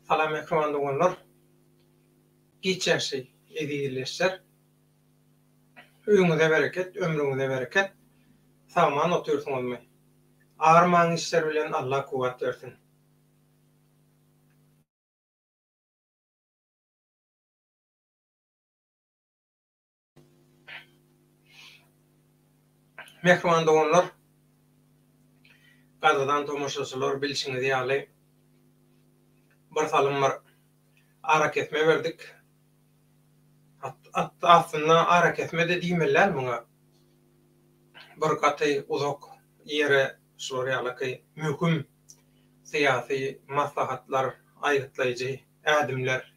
Salam mähriban doganlar. Giç ýagşy eziz ildeşler. Öýüňize bereket, ömrüňize bereket. Sagman otyrsyňyzmy? Agyrmaň işler bilen Allah kuwwat bersin. Mähriban doganlar, gadyrdan tomaşaçylar bilşiňiz ýaly bir salym bir arakesme berdik. Aslynda arakesme-de diýmeli däl muňa. Bir gaty uzak ýere şular ýalyky möhüm syýasy maslahatlar, aýgytlaýjy ädimler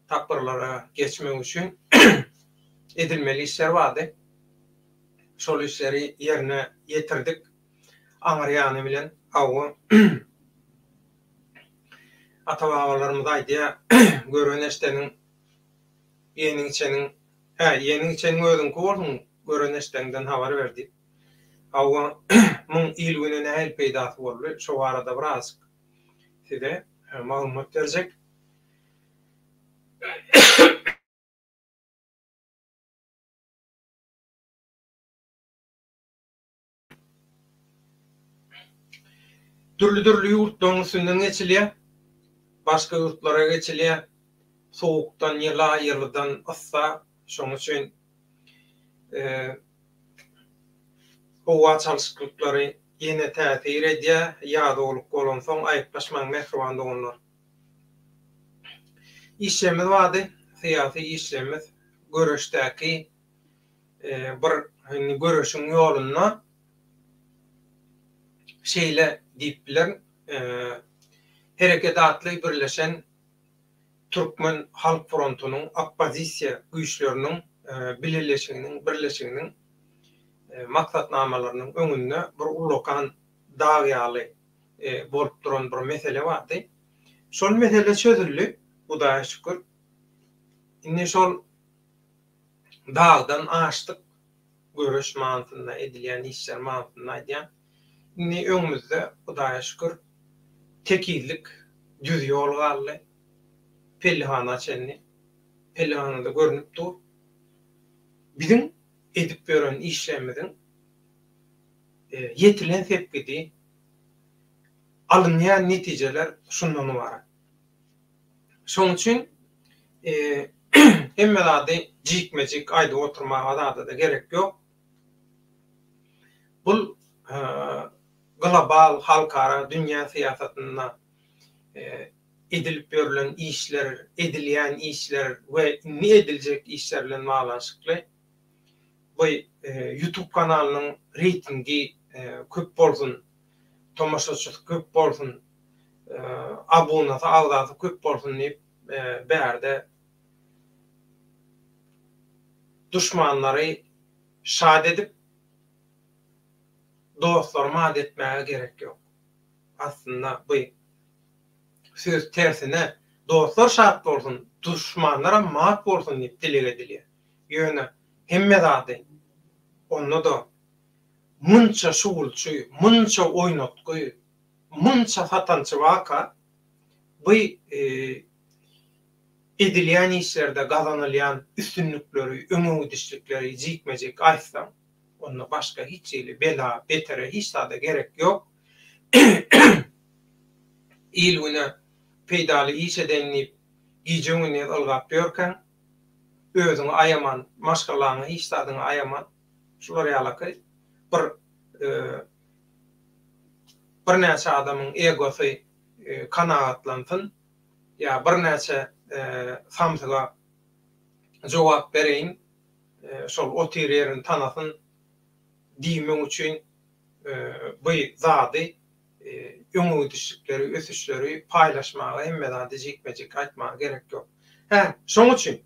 tapgyrlara geçmek üçin edilmeli işler bardy. Şol işleri ýerine ýetirdik. Aňry ýany bilen hawa ata-babalarymyz aýdýar, gören-eşdeniň iýeniň-içeniň, hä, iýeniň-içeniň özüňki bolsun, gören-eşdeniňden habar ber diýip. Hawa, muň il-güne nähili peýdasy boldy, şo barada birazjyk size maglumat berjek. Dürli-dürli ýurtlaryň üstünden geçilýär. Başga ýurtlara geçilýär. Sowukdan ýyla, ýylydan yssa. Şonuň üçin howa çalşyklyklary ýene täsir edýär. Ýadawlyk bolansoň aýyplaşmaň mähriban doganlar. Işlemimiz bardy, syýasy işlemimiz göreşdäki bir indi göreşiň ýolunda şeýle diýip bilerin, Hereket atly birleşen Türkmen halk frontunyň oppozisiýa güýçleriniň bileleşiginiň, birleşiginiň maksatnamalarynyň öňünde bir ullakan dag ýaly bolup duran bir mesele bardy. Şol mesele çözüldi, Hudaýa şükür. Indi şol dagdan aşdyk, göreş manysynda, edilýän işler manysynda aýdýan. Indi öňümizde, Hudaýa şükür, tekizlik, düz ýol galdy. Pellihana çenli. Pellihanada görnüp dur. Biziň edip ýören işlerimiziň ýetilen sepgidi, alynýan netijeler şundan ybarat. Şonuň üçin hemme zady jikme-jik aýdyp oturmaga zada-da gerek ýok. Bul global, halkara, dünýä syýasatynda edilip ýörlen işler, edilýän işler we indi ediljek işler bilen baglanyşykly. Bu YouTube kanalynyň reýtingi köp bolsun, tomaşaçysy köp bolsun, abunasy, agzasy köp bolsun diýip bärde duşmanlary şat edip, dostlary mat etmäge gerek ýok. Aslynda bu söz tersine dostlar şat bolsun, duşmanlaram mat bolsun diýip dileg edilýär. Ýöne hemme zady onda-da munça şugulçy, munça oýnatgy, munça satançy barka, bu edilýän işlerde gazanylýan üstünlikleri, öňe gidişlikleri jikme-jik aýtsaň, onda başga hiç hili bela, betere hiç zada gerek ýok. Il-güne peýdaly iş edeýin diýip, gije-gündiz ylgap ýörkäň, özüňi aýaman, maşgalaňy, hiç zadyňy aýaman, şular ýalaky bir birnäçe adamyň egosy kanagatlansyn ýa birnäçe samsyga jogap bereýin, şol otyr ýerini tanasyn diýmek üçin bu zady öňe gidişlikleri, ösüşleri paýlaşmaga, hemme zady jikme-jik aýtmaga gerek ýok. Hä, şoň üçin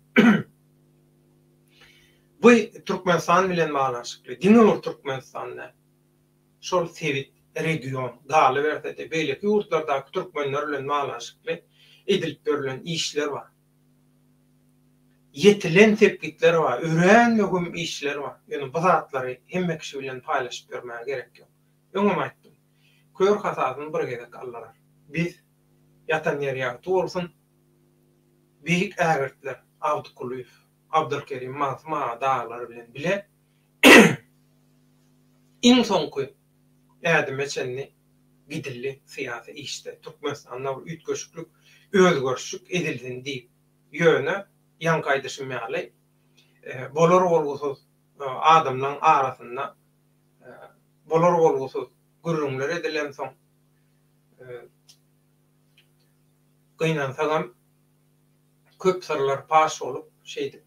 bu Türkmenistan bilen baglanyşykly, diňe bir Türkmenistan däl, şol sebit, region, galyberse-de, beýleki ýurtlardaky türkmenler bilen baglanyşykly edilip ýörlen işler bar. Ýetilen sepgitler bar, örän möhüm işler bar. Ýöne bu zatlary hemme kişi bilen paýlaşyp ýörmäge gerek ýok. Öňem aýtdym. Kör hasasyny bir gezek aldyrar. Biz. Ýatan ýeri ýagty bolsun. Beýik ägirtler Abdy Kulyýew, Abdylkerim Magsym aga dagylar bilen bile iň soňky ädime çenli gidildi syýasy işde. Türkmenistanda bir üýtgeşiklik, özgerişlik edilsin diýip. Ýöne, ýaňky aýdyşym ýaly, bolar-bolgusyz adamlaň arasynda bolar-bolgusyz gürrüňler edilensoň, gynansagam, köp syrlar paş bolup, şeýdip,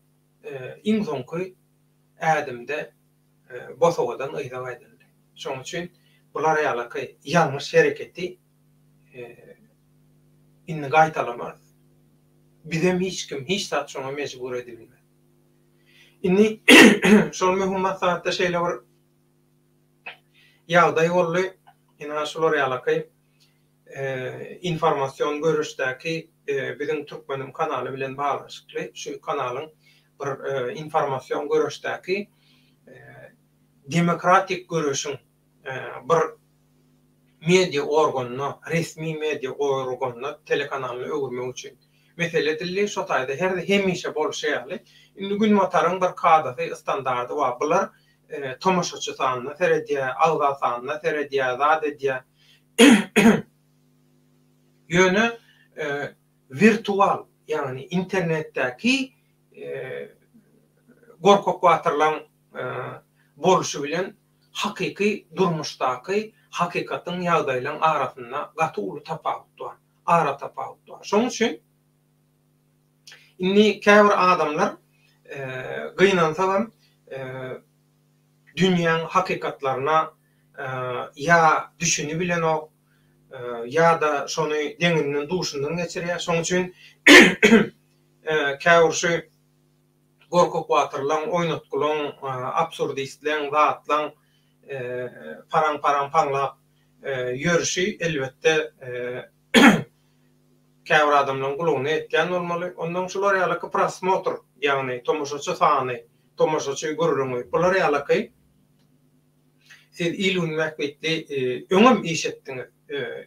iň soňky ädimde bosagadan yza gaýdyldy. Şonuň üçin bular ýalaky ýalňyş hereketi indi gaýtalamarys. Bizem hiç kim hiç zat şoňa mejbur edibilmez. Indi şol möhüm maslahatda şeýle bir ýagdaý boldy. Ynha şular ýalaky informasion göreşdäki biziň Türkmenim kanaly bilen baglanyşykly şu kanalyň bir informasion göreşdäki demokratik göreşiň bir media organyna, resmi media organyna, telekanalyna öwürmek üçin mesele edildi. Şo taýda her hemişe bolşy ýaly, indi Günbataryň bir kadasy, standardy bar. Bular tomaşaçy sanyna seredýär, agza sanyna seredýär, zat edýär. Ýöne wirtual, ýagny internetdäki gorkak batyrlaň bolşy bilen hakyky durmuşdaky hakykatyň ýagdaýlaň arasynda gaty uly tapawut bar, ara tapawut bar. Şonuň üçin indi käbir adamlar gynansagam dünýäň hakykatlaryna ýa düşünibilenok, ýa-da şony deňinden duşundan geçirýär. Şonuň üçin käbir şu gorkak batyrlaň, oýnatgylaň, absurdistleň, zatlaň paraň-paraň paňlap ýörşi elbetde käbir adamlaryň gulagyna ýetýän bolmaly. Onnoň şular ýalyky prosmotr, ýagny tomaşaçy sany, tomaşaçy gürrüňi, bular ýalyky siz il-gün bähbitli öňem iş etdiňiz.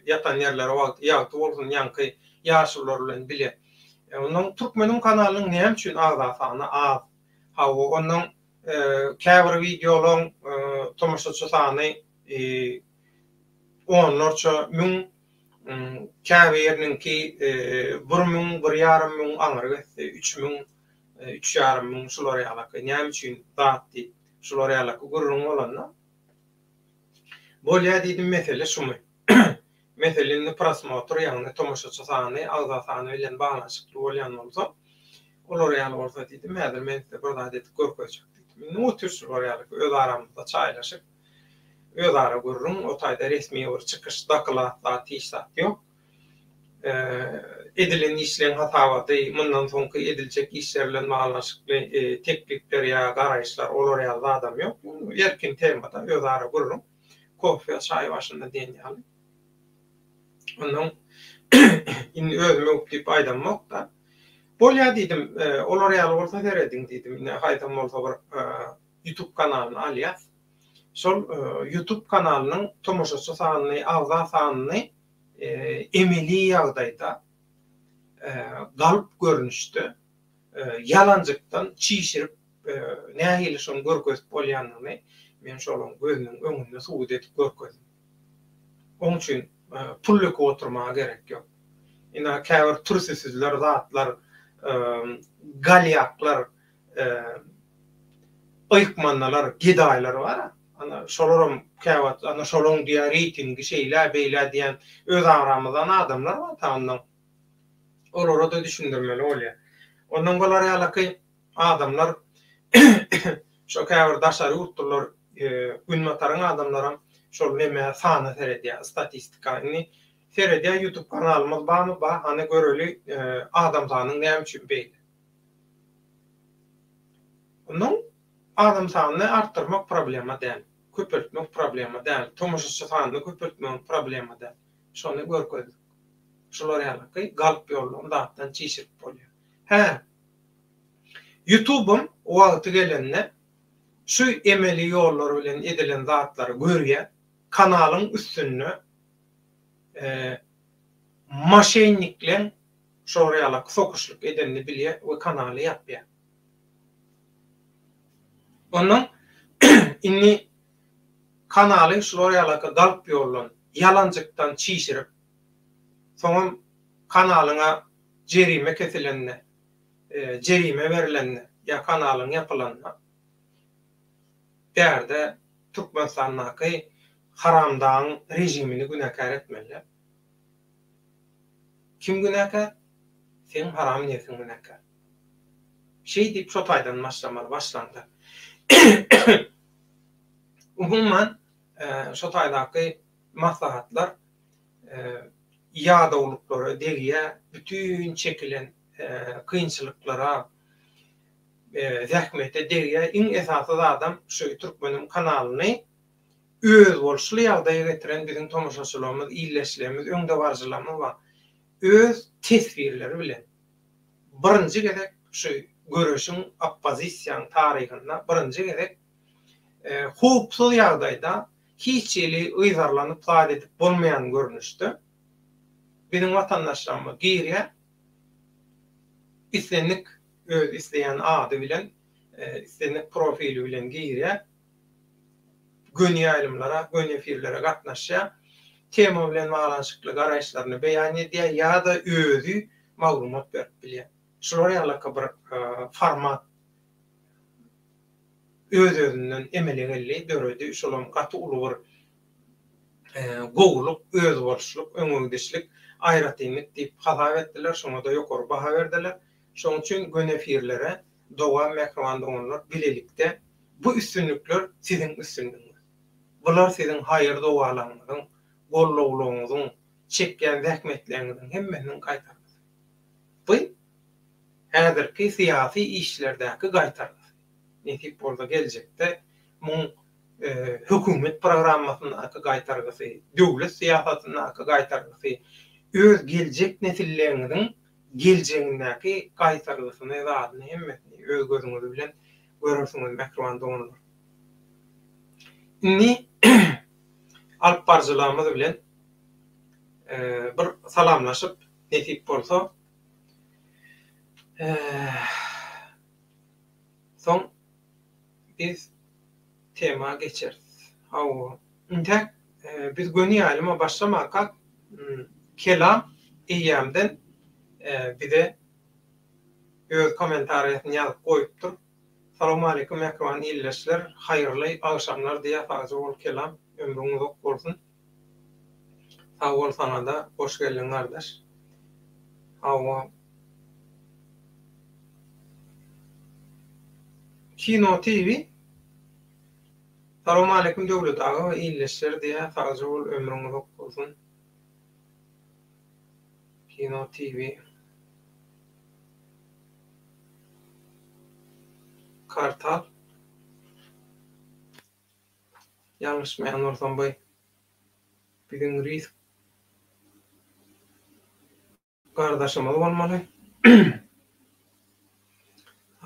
Ýatan ýerleri wagty ýagty bolsun ýaňky ýaşulular bilen bile. Onnoň Türkmeniň kanalynyň näme üçin agza sany az? Hawa, onnoň käbir wideolaň tomaşaçy sany onlarça müň, käbiriniňki bir müň, bir ýarym müň aňry gitse 3000, üç ýarym müň şular ýalaky. Näme üçin zat diýip, şular ýalaky gürrüň bolanda, bolýa diýdim mesele şumy? Mesele indi prosmotr, ýagny tomaşaçy sany, agza sany bilen baglanyşykly bolýan bolsa, olar ýaly bolsa diýdim, häzir men size bir zat edip görkezjek diýdim. Indi otyr şular ýaly öz aramyzda çaýlaşyp, özara gürrüň, o taýda resmi bir çykyş, doklad zat hiç zat ýok. Edilen işleň hasabaty, mundan soňky ediljek işler bilen baglanyşykly teklipler ýa garaýyşlar olar ýaly zadam ýok. Erkin temada özara gürrüň. Kofe, çaý başynda diýen ýaly. Ondan indi özüm öwüp diýip aýdamok-da. Bolýa diýdim, olar ýaly bolsa serediň diýdim. Ine haýsam bolsa bir YouTube kanalyny alýas. Şol YouTube kanalynyň tomaşaçy sanyny, agza sanyny emeli ýagdaýda galp görnüşde ýalanjykdan çişirip nähili şony görkezip bolýanyny men şolaryň gözüniň öňünde subut edip görkezdim. Oň üçin pul döküp oturmaga gerek ýok. Ina käbir türsüsizler zatlar, galýaklar, ykmandalar, gedaýlar bar-a. Ana şolaram käwagt ana şolaň diýýär reýtingi şeýle, beýle diýen öz aramyzdan adamlar bar ta ondan. Olara-da düşündirmeli bolýar. Ondan bular ýalaky adamlar şo käbir daşary ýurtlular, günbataryň adamlaram şol neme sana seredýär, statistika. Indi seredýär ýutub kanalymyz barmy, bar, hany göreli adam sanyň näme üçin beýle. Ondan adam sanyny artdyrmak problema däl, köpeltmek problema däl, tomaşaçy sanyny köpeltmegiň problema däl. Şony görkezdik. Şular ýalyky galp ýoldan zatdan çişirip bolýar. Hä, Ýutubam wagty gelende şu emeli ýollar bilen edilen zatlary görýär, kanalyň üstünde. Moşennikleň şolar ýalak sokuşlyk edenini bilýär we kanaly ýapýar. Ondan indi kanaly şular ýalaka galp ýoldan, ýalanjykdan çişirip, soňam kanalyňa jerime kesilende, jerime berlende ýa kanalyň ýapylanda bärde Türkmenistandaky haramdagyň režimini günäkär etmeliler. Kim günäkär? Seň haram nebsiň günäkär. Şeý diýip şo taýdan başlamaly başlanda. Umuman şo taýdaky maslahatlar ýadawlyklara degýär, bütin çekilen kynçylyklara, zähmete degýär. Iň esasy zadam şu türkmeniň kanalyny özboluşly ýagdaýa getiren biziň tomaşaçylarymyz, ildeşlerimiz, öňdebaryjylarymyz bar. Öz teswirleri bilen birinji gezek şu göreşiň, oppozisiýanyň taryhynda birinji gezek howpsuz ýagdaýda hiç hili yzarlanyp zat edip bolmaýan görnüşde biziň watandaşlarymyz girýär, islendik öz isleýän ady bilen, islendik profili bilen girýär. Göni ýaýlymlara, göni efirlere gatnaşýar, tema bilen baglanyşykly garaýyşlaryny beýan edýär ýa-da özi maglumat berip bilýär. Şular ýalyky bir format öz-özünden emele geldi, döredi. Şolam gaty uly bir gowulyk, özboluşlyk, öňegidişlik, aýratynlyk diýip hasap etdiler, şoňa-da ýokary baha berdiler. Şonuň üçin göni efirlere dowam mähriban doganlar bilelikde bu üstünlikler siziň üstünligiňiz. Bular siziň haýyr dogalaryňyzyň, gollawlaryňyzyň, çekýän zähmetleriňiziň hemmesiniň gaýtargysy. Bu häzirki syýasy işlerdäki gaýtargysy. Nesip bolsa geljekde muň hökümet programmasyndaky gaýtargysy, döwlet syýasatyndaky gaýtargysy, öz geljek nesilleriňiziň geljegindäki gaýtargysyny zadyny hemmesini öz gözüňiz bilen görersiňiz mähriban doganlar. Indi alyp baryjylarymyz bilen bir salamlaşyp nesip bolsa soň biz tema geçeris. Hawa, intäk biz göni ýaýlyma başlamakak Kelam eýýämden bize öz kommentariýasyny ýazyp goýupdyr. Salowmaleýkim mähriban ildeşler, haýyrly agşamlar diýýär sagja bol Kelam, ömrüň uzak bolsun. Sag bol saňada, hoş geldiň gardaş. Hawa. Kino TV Salowmaleýkim Döwlet aga we ildeşler diýýär sagja bol ömrüň uzak bolsun. Kino TV Kartal Ýalňyşmaýan bolsam bu biziň risk gardaşymyz bolmaly.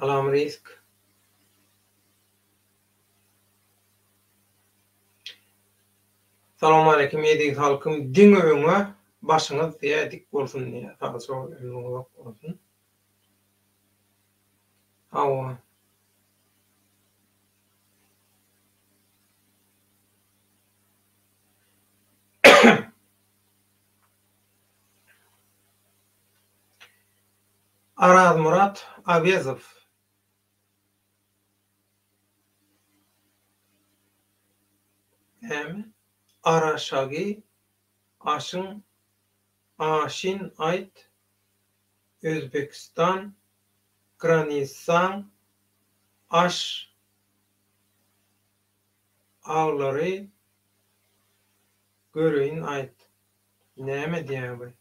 Salam risk. Salowmaleýkim eziz halkym diňe öňe başyňyz diýä dik bolsun diýä sagja bol ömrüň uzak bolsun. Hawa. Arazmyrat Awezow. Näme? Araşagy aşyň aşyn aýt Özbekistan granisaň aş aglary göreýin aýt. Näme diýýäň bu?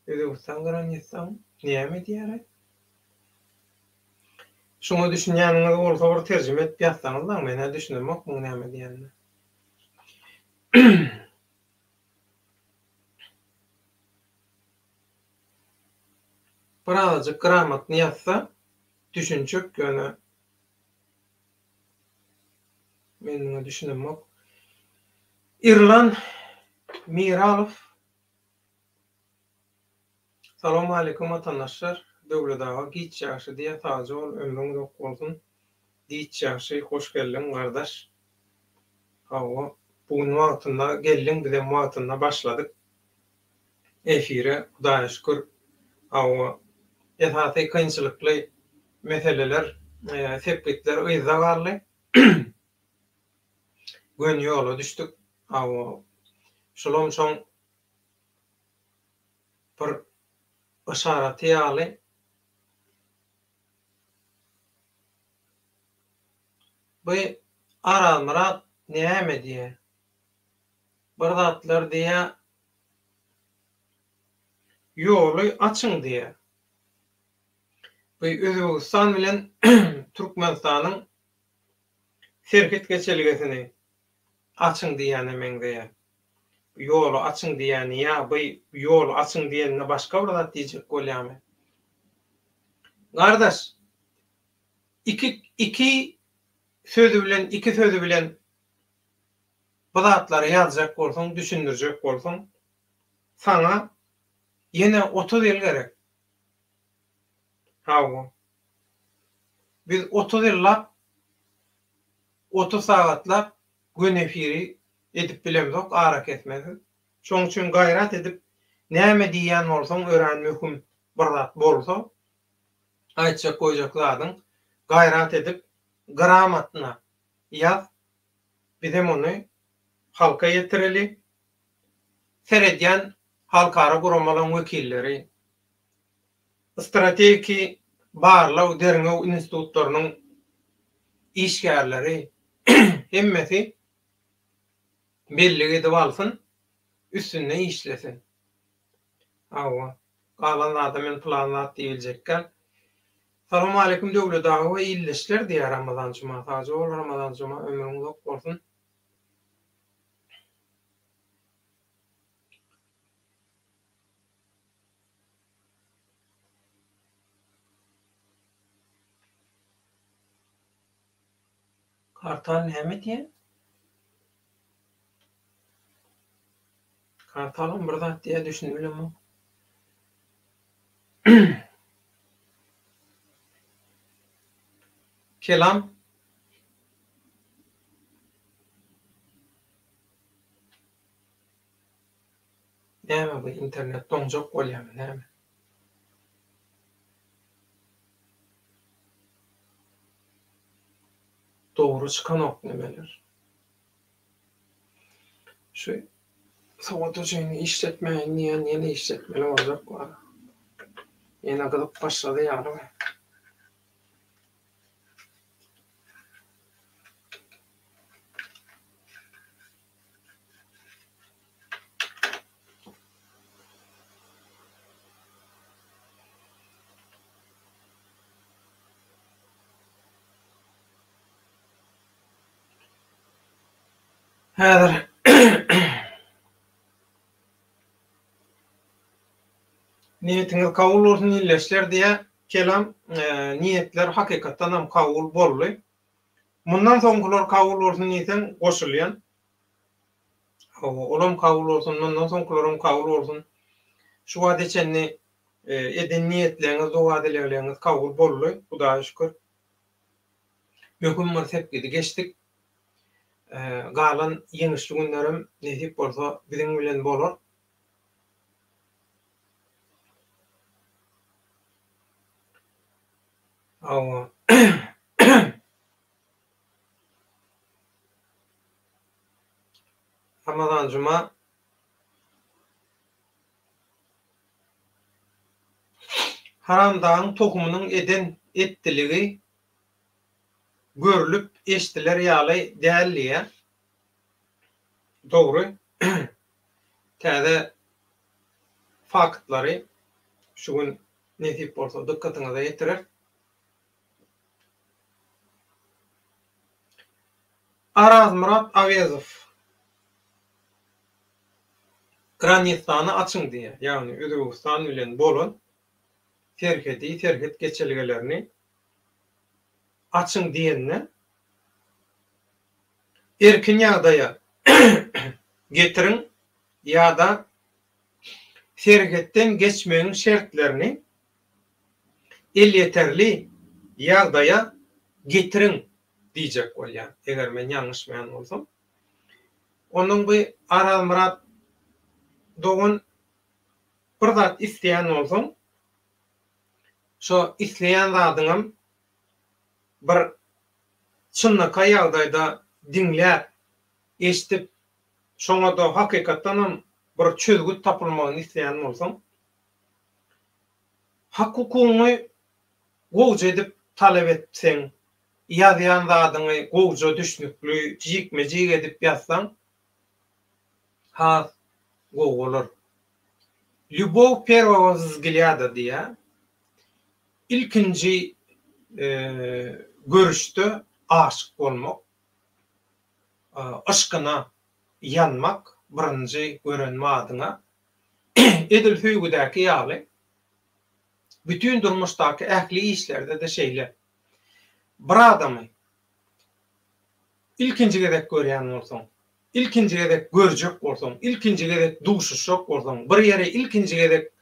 Özbegistan granisaň näme diýýäraý? Şuňa düşünýäniňiz bolsa bir terjime edip ýazsaňyzlaň men-ä düşünemok muň näme diýenine. Birazajyk gramotny ýazsa düşünjek ýöne men muňa düşünemok. Irlan. Miralow Salowmaleýkum watandaşlar Döwlet aga giç ýagşy diýýä sagja bol ömrüň uzak bolsun giç ýagşy hoş geldiň gardaş hawa bu gün wagtynda geldiň bizem wagtynda başladyk efire hudaýa şükür hawa esasy kynçylykly meseleler sepgitler yzda galdy. Göni ýola düşdük. Hawa, şulam şoň bir yşaraty ýaly. Bu Arazmyrat näme diýýä? Bir zatlar diýýä. Ýoly açyň diýýä. Bu Özbegistan bilen Türkmenistanyň serhet geçelgesini açyň diýýäne meňzeýär. Ýoly açyň diýýäni ýa by ýoly açyň diýenine başga bir zat diýjek bolýamy? Gardaş, iki iki sözi bilen iki sözi bilen bu zatlary ýazjak bolsaň, düşündirjek bolsaň, saňa ýene 30 ýyl gerek. Hawa. Biz 30 ýyllap, 30 sagatlap göni efiri edip bilemzok arakesmesiz. Şoň üçin gaýrat edip näme diýýän bolsaň örän möhüm bir zat bolsa aýtjak goýjak zadyň gaýrat edip gramotna ýaz bizem ony halka ýetireli. Seredýän halkara guramalaň wekilleri Strategiki barlag derňew institutlarynyň işgärleri hemmesi bellik edip alsyn, üstünde işlesin. Hawa, galan zada men pylan zat diýibiljekgäl. Salowmaleýkim Döwlet aga we ildeşler diýýär Ramazan Juma. Sagja bol Ramazan Juma ömrüň uzak bolsun. Kartal näme diýýä? Kartalam bir zat diýýä düşünip bilemok. Kelam. Näme bu internet doňjak bolýamy näme. Dogry çykanok nemeler. Şu sowadyjyny işletmäýin diýýän ýene işletmeli boljak wara. Ýene gyzyp başlady ýaly. Häzir Niýetiňiz kabul bolsun ildeşler diýýär Kelam. Niýetler hakykatdanam kabul boldy. Mundan soňkular kabul bolsun diýseň goşulýan. Hawa, olam kabul bolsun, mundan soňkularam kabul bolsun. Şu wagta çenli eden niýetleňiz, doga-dilegleňiz kabul boldy, Hudaýa şükür. Möhüm bir sepgidi geçdik. Galan ýeňişli günlerem nesip bolsa biziň bilen bolar. Hawa. Ramazan Juma Haramdagyň tohumynyň eden etdiligi görlüp eşdiler ýaly däl diýýär. Dogry. Täze faktlary şu gün nesip bolsa dykgatyňyza ýetirer. Arazmyrat Awezow Granistany açyň diýýär, ýagny Özbegistan bilen bolan serhedi, serhet geçelgelerini açyň diýende erkin ýagdaýa getiriň. Ýa-da serhetden geçmegiň şertlerini elýeterli ýagdaýa getiriň diýjek bolýar, eger men ýalňyşmaýan bolsam. Onnoň bu Arazmyrat dogan bir zat isleýän bolsaň, şo isleýän zadyňam bir çynlakaý ýagdaýda diňläp, eşidip, şoňa-da hakykatdanam bir çözgüt tapylmagyny isleýän bolsaň, hak-hukugyňy gowja edip talap etseň, ýazýan zadyňy gowja düşnükli, jikme-jik edip ýazsaň, has gowy bolar. Lýubow perwogo wzglýada diýýär. Ilkinji görüşde aşyk bolmak, yşkyna ýanmak birinji gören badyňa, edil söýgüdäki ýaly, bütin durmuşdaky ähli işlerde-de şeýle. Bir adamy ilkinji gezek görýän bolsaň, ilkinji gezek görjek bolsaň, ilkinji gezek duşuşjak bolsaň, bir ýere ilkinji gezek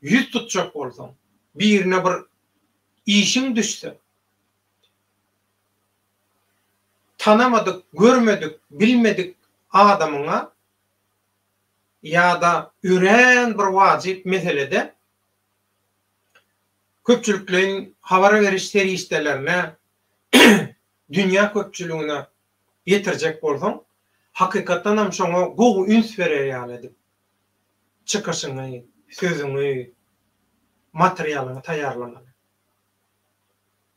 ýüz tutjak bolsaň, birine bir işiň düşse, tanamadyk, görmedik, bilmedik adamyňa ýa-da örän bir wajyp meselede köpçülikleýin habar beriş serişdelerine, dünýä köpçüligine ýetirjek bolsaň, hakykatdanam şoňa gowy üns berer ýaly edip çykyşyňy, sözüňi, materialyňy taýýarlamaly.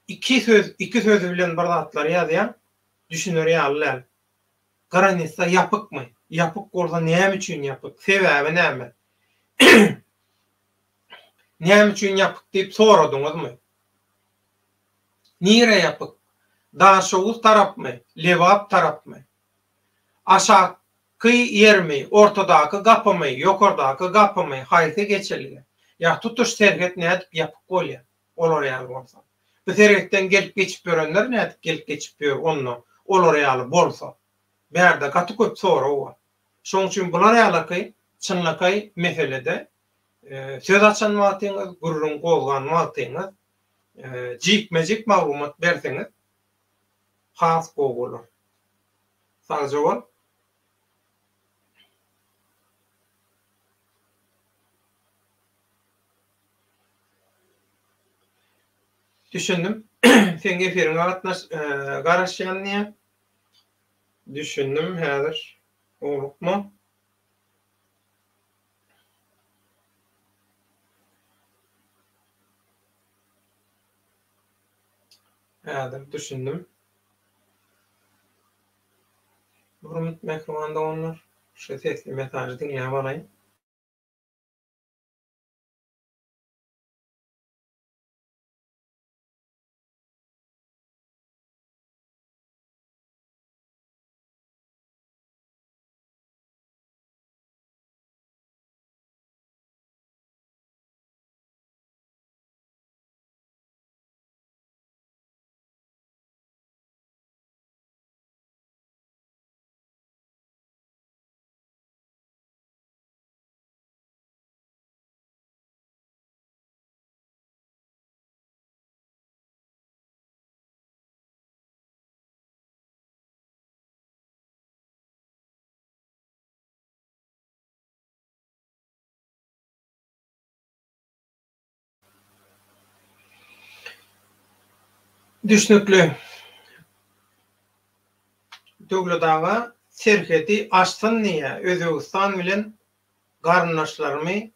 Iki söz, iki söz bilen bir zatlar ýazýaň, düşüner ýaly däl. Granitsa ýapykmy? Ýapyk bolsa näme üçin ýapyk? Sebäbi näme? Näme üçin ýapyk diýip soradyňyzmy? Nire ýapyk? Daşoguz tarapmy? Lebap tarapmy? Aşakky ýermi, ortadaky gapymy, ýokardaky gapymy, haýsy geçelge? Ýa tutuş serhet nädip ýapyk bolýar? Olar ýaly bolsa. Bu serhetden gelip geçip ýörenler nädip gelip geçip ýör onda olar ýaly bolsa? Bärde gaty köp sorag bar. Şoň üçin bular ýalaky çynlakaý meselede söz açan wagtyňyz, gürrüň gozgan wagtyňyz jikme-jik maglumat berseňiz has gowy bolar. Sagja bol. Düşündim. Seň efiriňe gatnaş garaşýan diýýä. Düşündim häzir. Howlukma. Häzir düşündim. Bir minut mähriban doganlar, şu sesli mesažy diňläp alaýyn. Düşnükli. Döwlet aga serhedi açsyn diýýä Özbegistan bilen garyndaşlarymy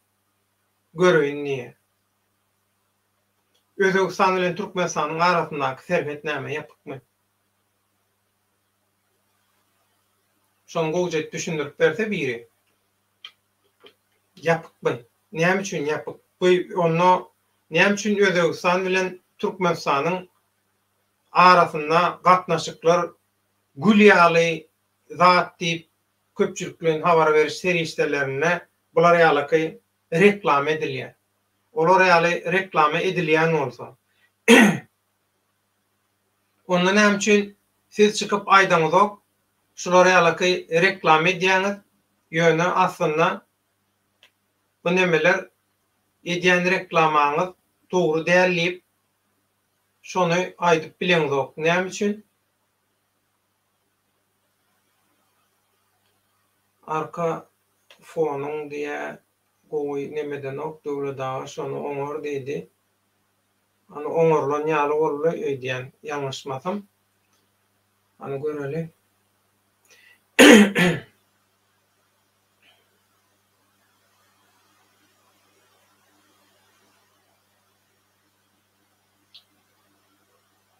göreýin diýýä. Özbegistan bilen Türkmenistanyň arasyndaky serhet näme ýapykmy? Şony gowja edip düşündirip berse biri. Ýapykmy? Näme üçin ýapyk? Bu onda näme üçin Özbegistan bilen Türkmenistanyň arasynda gatnaşyklar gül ýaly zat diýip köpçülikleýin habar beriş serişdelerinde bular ýalyky reklama edilýär. Olar ýaly reklama edilýän bolsa, onda näme üçin siz çykyp aýdaňyzok, şular ýalyky reklama edýäňiz? Ýöne aslynda bu nemeler edýän reklamaňyz dogry däl diýip şony aýdyp bileňzok. Näme üçin? Arka fonuň diýä gowy nemedenok Döwlet aga şony oňar diýdi. Hany oňarylan ýaly boldy öýdýän ýalňyşmasam. Hany göreli.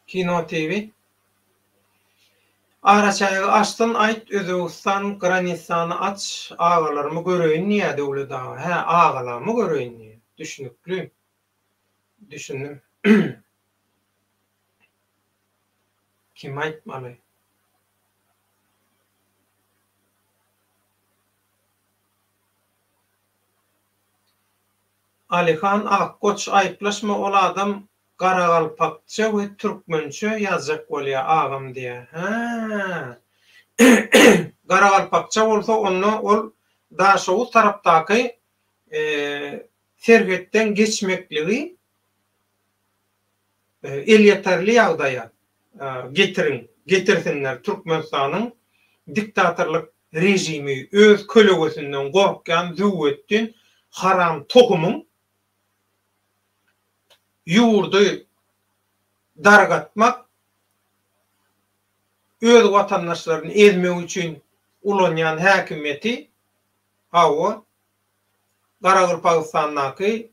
Kino TV. Araçägi açsyn aýt Özbegistan granitsany aç agalarymy göreýin diýýä Döwlet aga hä agalarymy göreýin diýýä düşnükli düşündim kim aýtmaly. Alyhan Akgoç aýyplaşma ol adam Garagalpakça we türkmençe ýazjak bolýa agam diýä. Hä. Garagalpakça bolsa onda ol Daşoguz tarapdaky serhetden geçmekligi elýeterli ýagdaýa getiriň, getirsinler Türkmenistanyň diktatorlyk režimi öz kölegesinden gorkýan züwwetdin haram tohumyň ýurdy dargatmak, öz watandaşlaryny ezmek üçin ulanýan häkimiýeti, hawa, Garagalpagystandaky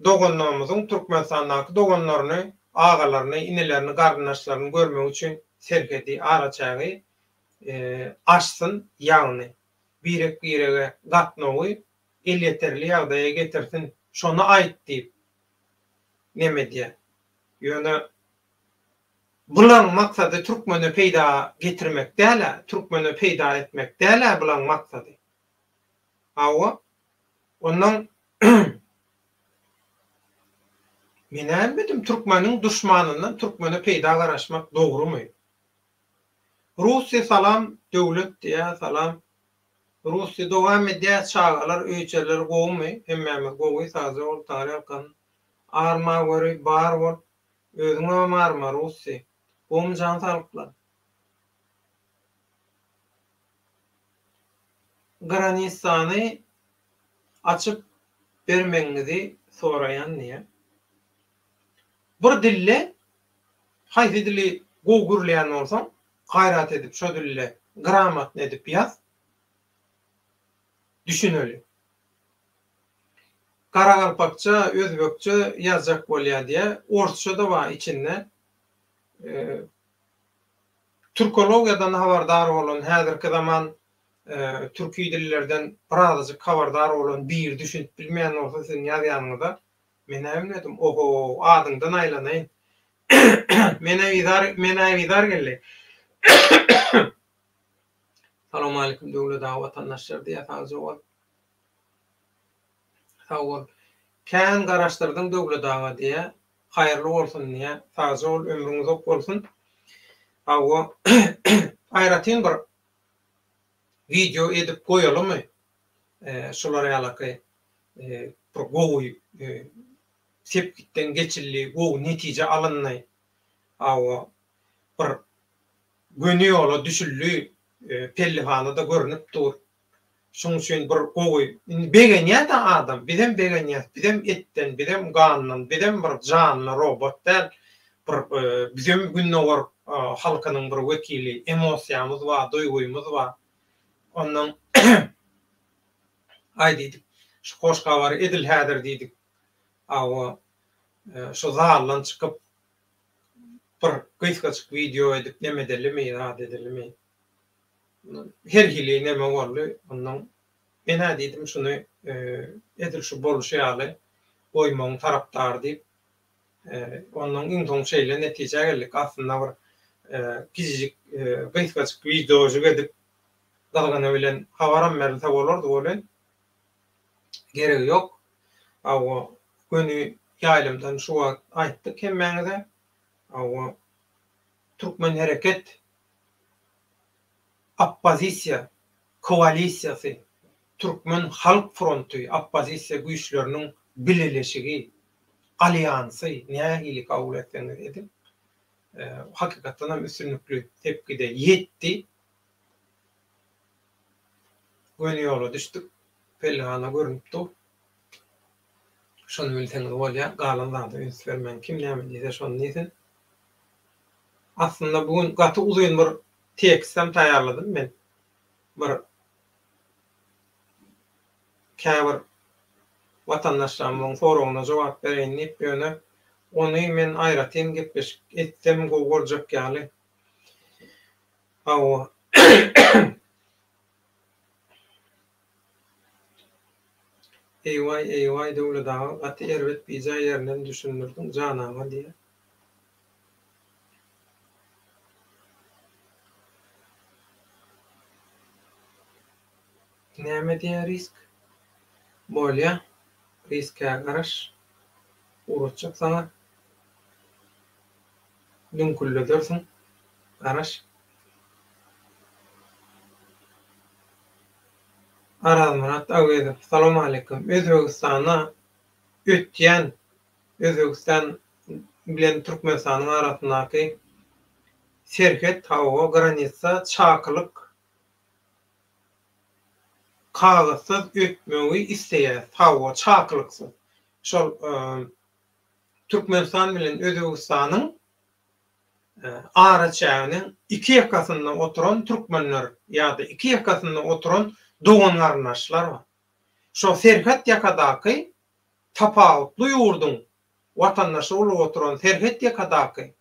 doganlarymyzyň Türkmenistandaky doganlaryny, agalaryny, inilerini, garyndaşlaryny görmek üçin serhedi, araçägi açsyn, ýagny birek-birege gatnawy elýeterli ýagdaýa getirsin, şony aýt diýip neme edýär. Ýöne bulaň maksady türkmene peýda getirmek däl-ä, türkmene peýda etmek däl-ä bulaň maksady. Hawa, onnoň men näme bildim, türkmeniň duşmanyndan türkmene peýda garaşmak dogrumy? Russiýa salam Döwlet diýýär salam. Rusy dowam edýär çagalar öýçeler gowumy hemmämiz gowy sagja bol taňryýalkasyn arma göri bar bol özüňem arma Rusy gowumy jan saglyklar. Granissany açyp bermegiňizi soraýan diýýär. Bir dilde haýsy dili gowy gürleýän bolsaň Gaýrat edip şo dilde gramotny edip ýaz. Düşüneli. Garagalpakça, özbekçe ýazjak bolýa diýä. Orsça-da bar içinde. Türkologiýadan habardar bolan, häzirki zaman türki dillerden birazajyk habardar bolan biri düşünip bilmeýän bolsa siziň ýazýanyňyza, men näme bilmedim, oho, adyňdan aýlanaýyn. Menä menä bizar geldi. Salowmalikim Döwlet aga watandaşlar diýýär sagja bol. Sag bol. Kän garaşdyrdyň Döwlet aga diýýär. Haýyrly bolsun diýýär. Sagja bol ömrüň uzak bolsun. Hawa aýratyn bir wideo edip goýalymy? Şular ýalaky bir gowy sepgitden geçildi, gowy netije alyndy. Hawa, bir göni ýola düşüldi, pellihana-da görnüp dur. Şoň üçin bir gowy, indi begenýär-de adam, bizem begenýäs, bizem etden, bizem gandan, bizem bir janly robot däl, bir bizem gündogar halkynyň bir wekili, emosiýamyz bar, duýgymyz bar. Ondan aý diýdik, şu hoş habary edil häzir diýdik, Hawa, şu zaldan çykyp bir gysgajyk wideo edip neme edelimi, zat edelimi. Her hili neme boldy. Ondan men-ä diýdim şuny edil şu bolşy ýaly goýmagyň tarapdary diýip. Ondan iň soň şeýle netijä geldik. Aslynda bir kiçijik gysgajyk wideojyk edip gyzgyny bilen habaram berilse bolardy welin geregi ýok. Hawa, göni ýaýlymdan şu wagt aýtdyk hemmäňize. Hawa, Türkmen hereket oppozisiýa. koalisiýasy, Türkmen halk fronty, oppozisiýa güýçleriniň bileleşigi, alýansy, nähili kabul etseňiz ediň, hakykatdan hem üstünlikli sepgide ýetdi. Göni ýola düşdük. Pellehana görnüp dur. Şony bilseňiz bolýar, galan zada üns bermäň. Kim näme diýse şony diýsin. Aslynda bu gün gaty uzyn bir tekstem taýýarladym men. Bir käbir watandaşlarymyzyň soragyna jogap bereýin diýip, ýöne ony men aýratyn gepleşik etsem gowy boljak ýaly. Hawa. Eýwaý eýwaý Döwlet aga gaty erbet bijaý ýerinden düşündirdiň janaňa diýä. Näme diýä risk? Bolýa riskä garaş ugratjak saňa. Düňkülledersiň garaş. Arazmyrat Awezow, Salowmaleýkim. Özbegistana ötýän, Özbegistan bilen Türkmenistanyň arasyndaky serhet, hawa, granitsa, çakylyk kagyzsyz ötmegi isleýäs, hawa, çakylyksyz. Şol Türkmenistan bilen Özbegistanyň araçäginiň iki ýakasynda oturan türkmenler ýa-da iki ýakasynda oturan dogan-garyndaşlar bar. Şo serhet ýakadaky tapawutly ýurduň watandaşy bolup oturan serhet ýakadaky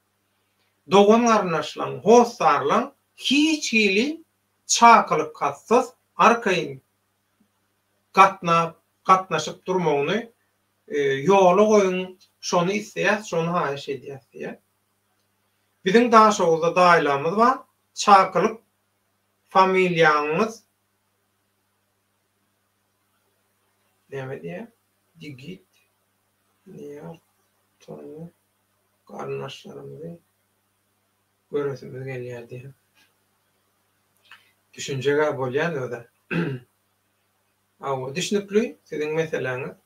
dogan-garyndaşlaryň, hossarlaryň hiç hili çakylyk-hatsyz arkaýyn gatnap, gatnaşyp durmagyny Ýola goýuň şony isleýäs şony haýyş edýäs diýýär. Biziň Daşoguzda daýylarymyz bar çakylyk familiýaňyz näme diýýär Digit Niýaz Tony garyndaşlarymyzy göresimiz gelýär diýýär. Düşünjeg-ä bolýan özä. Hawa, düşnükli siziň meseläňiz.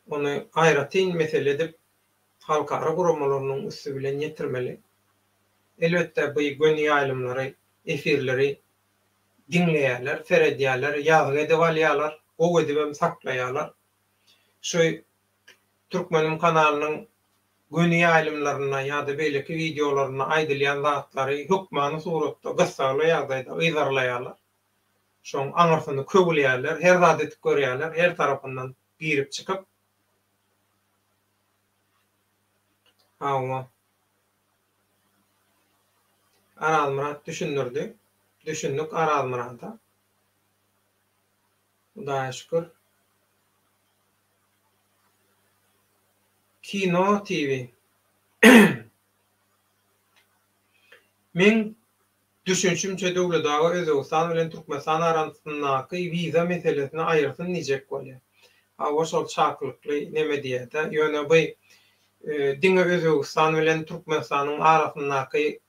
Ony aýratyn mesele edip halkara guramalarynyň üsti bilen ýetirmeli. Elbetde, bu göni ýaýlymlary, efirleri diňleýärler, seredýärler, ýazgy edip alýarlar, gowy edibem saklaýarlar. Şu Türkmenim kanalynyň göni ýaýlymlarynda ýa-da beýleki wideolarynda aýdylýan zatlary hökmany suratda gyssagly ýagdaýda yzarlaýarlar. Şoň aňyrsyny köwleýärler, her zat edip görýärler, her tarapyndan girip-çykyp. Hawa. Arazmyrat düşündirdi. Düşündik Arazmyrada. Hudaýa şükür. Kino TV. Meň Düşünşimçe Döwlet aga Özbegistan bilen Türkmenistan arasyndaky wiza meselesini aýyrsyn diýjek bolýar. Hawa şol çakylykly neme diýýärdä. Ýöne bu diňe Özbegistan bilen Türkmenistanyň arasyndaky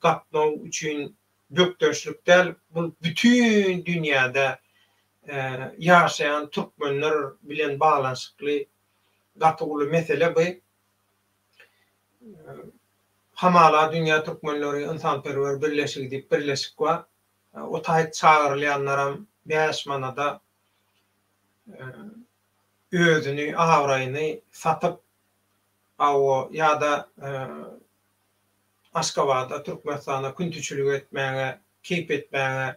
gatnaw üçin bökdençlik däl, bul bütin dünýäde ýaşaýan türkmenler bilen baglanyşykly gaty uly mesele bu. Hamala Dünýä Türkmenleri ynsanperwer birleşigi diýip birleşik bar. O taýyk çagyrylýanlaram 5 manada özüni, abraýyny satyp, hawa, ýa-da Aşgabada, Türkmenistana küntüçilik etmäge, keýp etmäge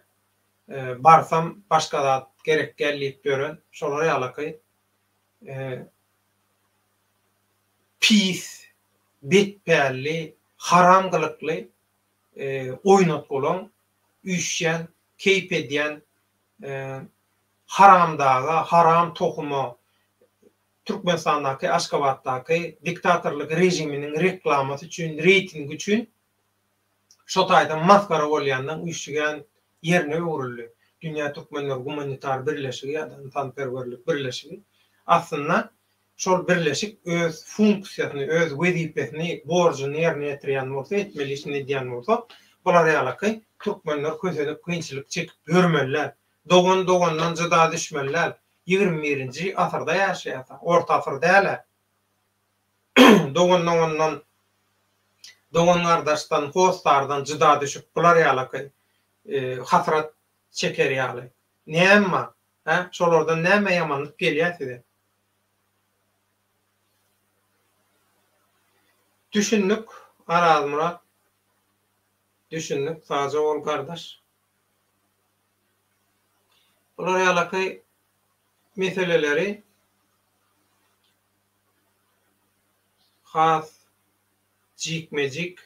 barsam başga zat gerek däl diýip ýören şolar ýalaky pis, betpälli, haram gylykly oýnatgulaň üýşýän, keýp edýän haramdaga, haram tohuma Türkmenistandaky, Aşgabatdaky diktatorlyk režiminiň reklamasy üçin, reýtingi üçin şo taýdan masgara bolýandan üýşýän ýerine öwrüldi. Dünýä Türkmenleri Gumanitar Birleşigi ýa-da Ynsanperwerlik Birleşigi aslynda şol birleşik öz funksiýasyny, öz wezipesini, borjuny ýerine ýetirýän bolsa, etmeli işini edýän bolsa, bular ýalaky. Türkmenler kösenip kynçylyk çekip ýörmeli däl. Dogan dogandan jyda düşmeli däl. 21-nji asyrda ýaşaýas-a, orta asyr däl-ä. Dogan dogandan, dogan gardaşdan, hossardan jyda düşüp bular ýalaky hasrat çeker ýaly. Näme bar? Hä? Şolardan näme ýamanlyk gelýär size? Düşündik Arazmyrat. Düşündik sagja bol gardaş. Bular ýalaky meseleleri has jikme-jik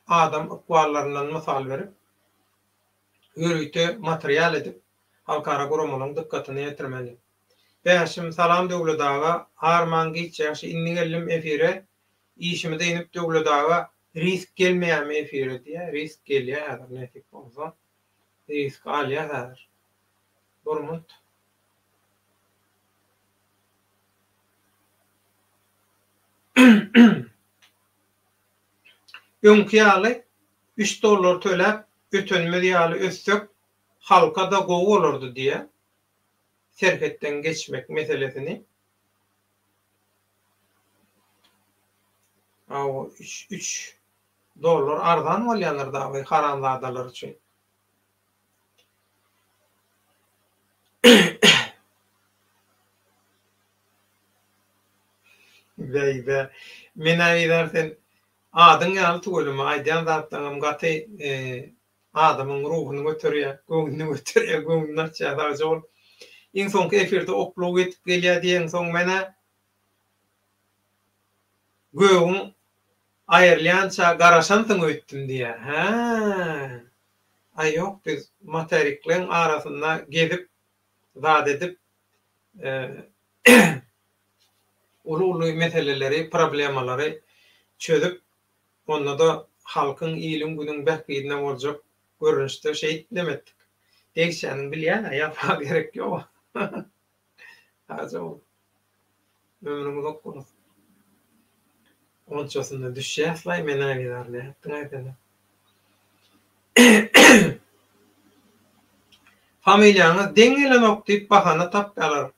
adam ykballaryndan mysal berip, ýörite material edip halkara guramalaryň dykgatyna ýetirmeli. Bäşim, Salam Döwlet aga, armaň giç ýagşy indi geldim efire, işimi dynyp Döwlet aga risk gelmeýärmi efire diýýär, risk gelýär häzir nesip bolsa, risk alýas häzir. Bir munt. Öňki ýaly üç dollar töläp ötenimiz ýaly ötsek halka-da gowy bolardy diýýär. Serhetden geçmek meselesini Hawa üç üç dollar arzan bolýandyr dagy haramzadalar üçin. Bäý-bä. Men-ä Izar sen adyň ýaly tüweleme aýdýan zatlaňam gaty adamyň ruhuny göterýär, göwnüni göterýär, göwnüni açýar sagja bol. Iň soňky efirde oklaw ýetip gelýär diýeňsoň men-ä gögüň aýrylýança garaşansyň öýtdüm diýýär. Hä. Aý ýok biz materikleň arasynda gezip zat edip uly-uly meseleleri, problemalary çözüp, onda-da halkyň, iliň-günüň bähbidine boljak görnüşde şeýdip neme etdik. Degişýäniň bilýän-ä, ýazmaga gerek ýok. Sagja bol. Ömrüň uzak bolsun. Onçasynda düşýäs-laý men-ä bizar nätdiň-aý sen-ä. Familiýaňyz deň gelenok diýip bahana tapýalar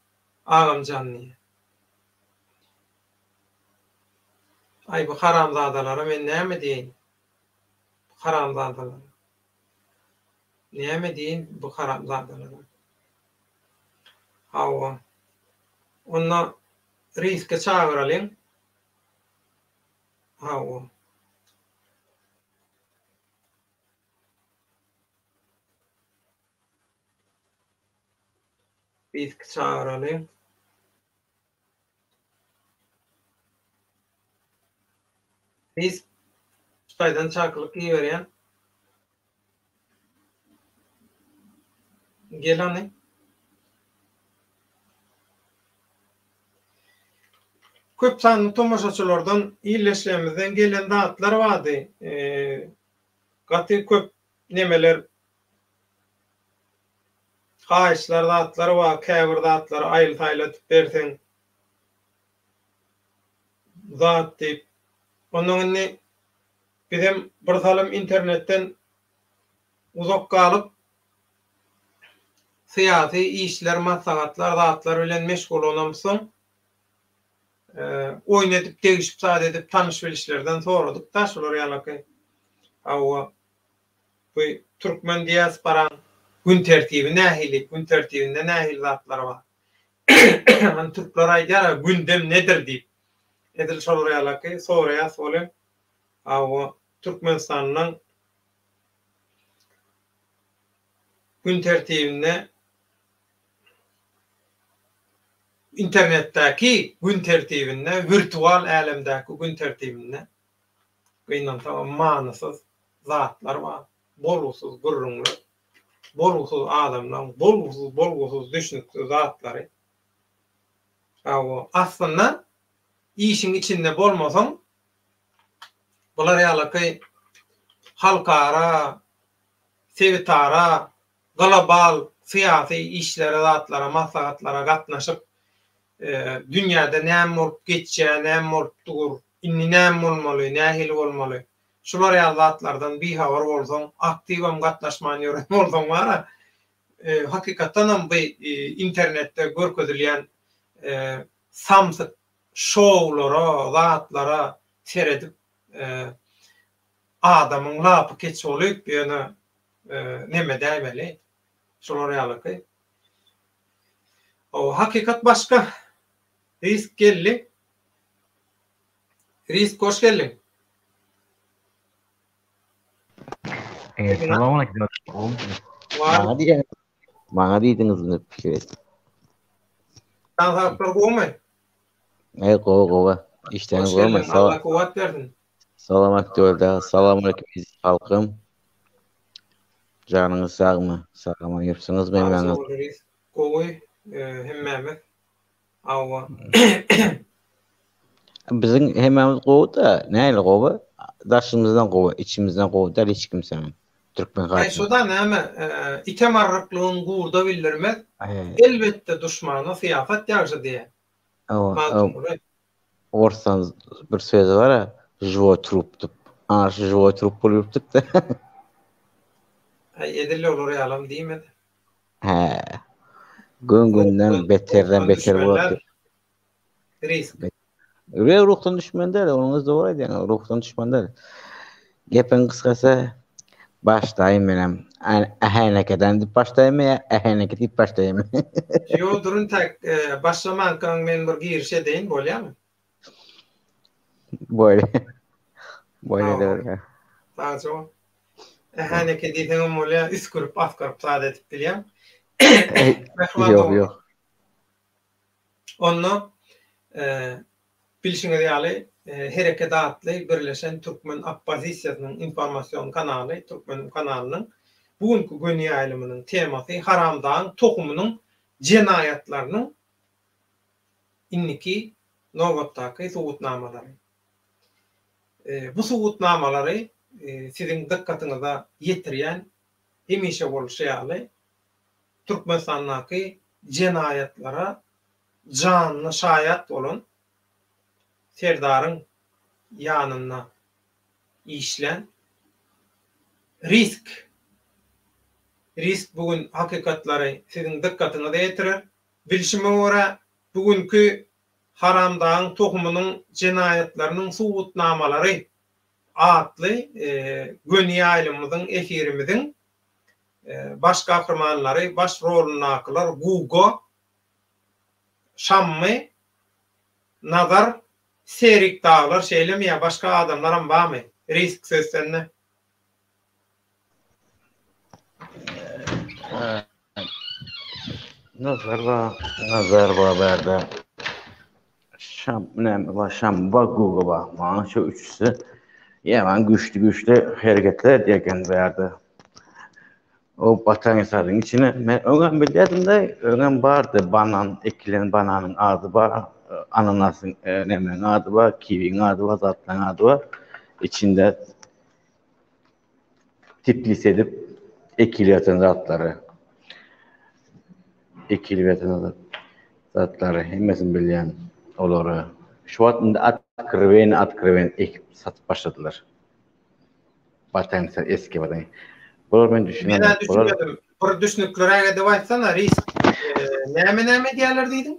agamjan diýýä. Aý bu haramzadalara men näme diýeýin. Bu haramzadalara. Näme diýeýin bu haramzadalara. Hawa. Onda riske çagyralyň. Hawa. Riski çagyralyň. Risk Hytaýdan çakylyk iberýän. Gel hany. Köp sanly tomaşaçylardan, ildeşlerimizden gelen zatlar bardy. Gaty köp nemeler, haýyşlar zatlar bar, käbir zatlary aýyl-saýyl edip berseň zat diýip. Ondan indi bizem bir salym internetden uzak galyp, syýasy işler, maslahatlar, zatlar bilen meşgullanamsoň, oýun edip, degişip zat edip tanyş-bilişlerden soradyk-da şular ýalaky. Hawa, bu türkmen diasporaň gün tertibi nähili, gün tertibinde nähili zatlar bar? Hany türkler aýdýar-a gündem nedir diýip. Edil şolar ýalaky soraýas welin, hawa, Türkmenistanyň gün tertibinde internetdäki gün tertibinde, wirtual älemdäki gün tertibinde gynansagam manysyz zatlar bar, bolgusyz gürrüňler, bolgusyz adamlaň bolgusyz bolgusyz düşnüksiz zatlary. Hawa, aslynda işiň içinde bolmasaň bular ýalaky halkara, sebitara, global syýasy işlere zatlara, maslahatlara gatnaşyp, dünýäde näme bolup geçýär, näme bolup dur, indi näme bolmaly, nähili bolmaly? Şular ýaly zatlardan bihabar bolsaň, aktiwem gatnaşman ýören bolsaň bar-a, hakykatdanam bu internetde görkezilýän samsyk şoulara, zatlara seredip adamyň lapy keç bolup, ýöne neme däýmeli, şular ýalyky. Hawa, hakykat başga. Risk geldi. Risk hoş geldiň. Salam Maňa diýen Maňa diýdiňiz indi pikir et. Jan saglyklar gowumy? Eý gowy gowy. Işleriňiz gowumy? Allah kuwwat bersin. Salamat döwlet. Salam aleyküm eziz halkym. Janyňyz sagmy? Sag aman ýörsiňizmi hemmäňiz? Gowy hemmämiz. Hawa. Biziň hemmämiz gowy-da, nähili gowy? Daşymyzdan gowy, içimizden gowy däl hiç kimsäniň. Türkmen Aý halky. şoda näme, ite marryklygyň gurda bildirmez, elbetde duşmana syýasat ýagşy diýýär. Hawa, Magtymguly. Orsdan bir sözi bar-a, živoý trup diýip. Ana şu živoý trup bolup ýörüpdik-de. Aý edil olar ýalam diýmedi. Hä. Gün-günden beterden beter bolup. Risk. Ýok, ruhdan düşmeli däl, onuňyz dogry aýdýaňyz, ruhdan düşmeli däl. Gepiň gysgasy, başlaýyn menem. Ähänekeden diýip başlaýynmy ýa ähäneke diýip başlaýynmy? Ýok, dur intäk, başlamankaň men bir giriş edeýin, bolýamy? Bolýa. Bolýa bolýa. Sagja bol. Ähäneke diýseňem bolýa, üsgürip, asgyryp zat edip bilýäň. Ýok, ýok. Onda bilşiňiz ýaly Hereket atly birleşen türkmen oppozisiýasynyň informasion kanaly Türkmenim kanalynyň bu günki göni ýaýlymynyň temasy Haramdagyň tohumynyň jenaýatlarynyň indiki nobatdaky subutnamalary. Bu subutnamalary siziň dykgatyňyza ýetirýän hemişe bolşy ýaly Türkmenistandaky jenaýatlara janly şaýat bolan Serdaryň ýanynda işlän Risk Risk bu gün hakykatlary siziň dykgatyňyza ýetirer. Bilşime görä, bu günki Haramdagyň tohumynyň jenaýatlarynyň subutnamalary atly göni ýaýlymymyzyň, efirimiziň baş gahrymanlary, baş rolundakylar Guga, Şammy, Nazar, Serik dagylar şeýlemi ýa başga adamlaram barmy? Risk söz sende. Nazar bar, Nazar bar bärde. Şam, näme bar, Şam bar, Guga bar. Maňa şu üçüsi ýaman güýçli güýçli hereketler edýär eken bärde. O batan esadyň içine men öňem bilýärdim-de, öňem bardy banan, ekilen bananyň ady bar, ananasyň, nämäň ady bar, kiwiň ady bar, zatlaryň ady bar. Içinde Teplis edip ekilip ýatan zatlary. Ekilip ýatan zatlary hemmesini bilýän olary. Şu wagt indi otkriweni otkriweni ekip satyp başladylar. Bataňsa eski bataň. Bular men düşünemok. Men-ä düşünmedim. Bir düşnükliräk edip aýtsana, risk. Näme näme edýärler diýdiň?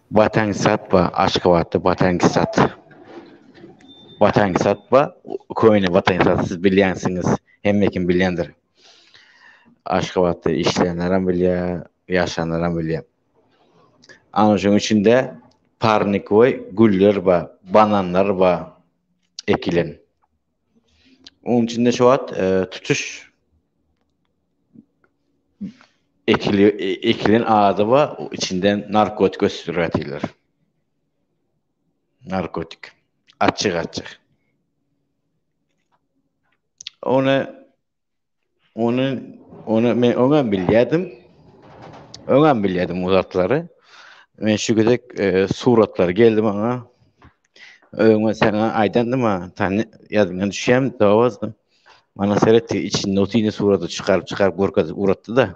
Watan satma Aşgabatda watan sat. Watan satma köne watan sat siz bilýänsiňiz hemme kim bilýändir. Aşgabatda işleýänlerem bilýär, ýaşanlaram bilýär. Ana şonuň içinde parnikoý güller bar, bananlar bar ekilen. Onuň içinde şu wagt e, tutuş Ekili, ekilen ady bar, içinden narkotik ösdürip ýatyrlar. Narkotik. Açyk açyk. Ony ony ony men öňem bilýärdim. Öňem bilýärdim o zatlary. Men şu gezek e, suratlar geldi maňa. Öňe saňa aýdandym ha, tany ýadyňdan düşýärmi, dowazdım. Mana seret içinde otyny suraty çykaryp çykaryp görkezip ugratdy-da.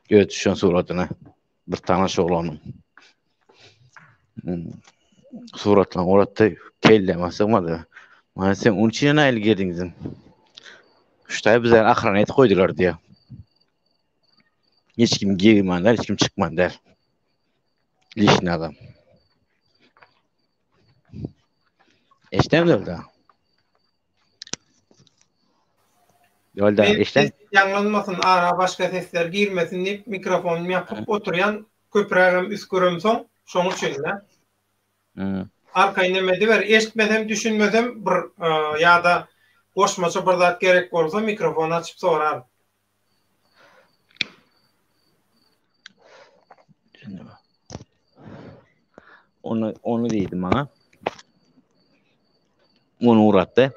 Öz düşen suratyny. Bir tanyş oglanyň. Hmm. Suratlaryny ugratdy. Kelläme sygmady. Maňa sen onuň içine nähili girdiň diýdim. Şu taý bize ahrana edip goýdular diýýär. Hiç kim girmän däl, hiç kim çykman däl. Lişni adam. Eşdäňmi Dölda? Dölda, eşdäň? Ýaňlanmasyn, ara başga sesler girmesin diýip mikrofonymy ýapyp oturýan, köprägem üsgüremsoň, şoň üçin-dä. Arkaýyn neme ediber, eşitmesem, düşünmesem bir ýa-da goşmaça bir zat gerek bolsa mikrofony açyp soraryn. Onu onu diýdi maňa. Onu uratdy.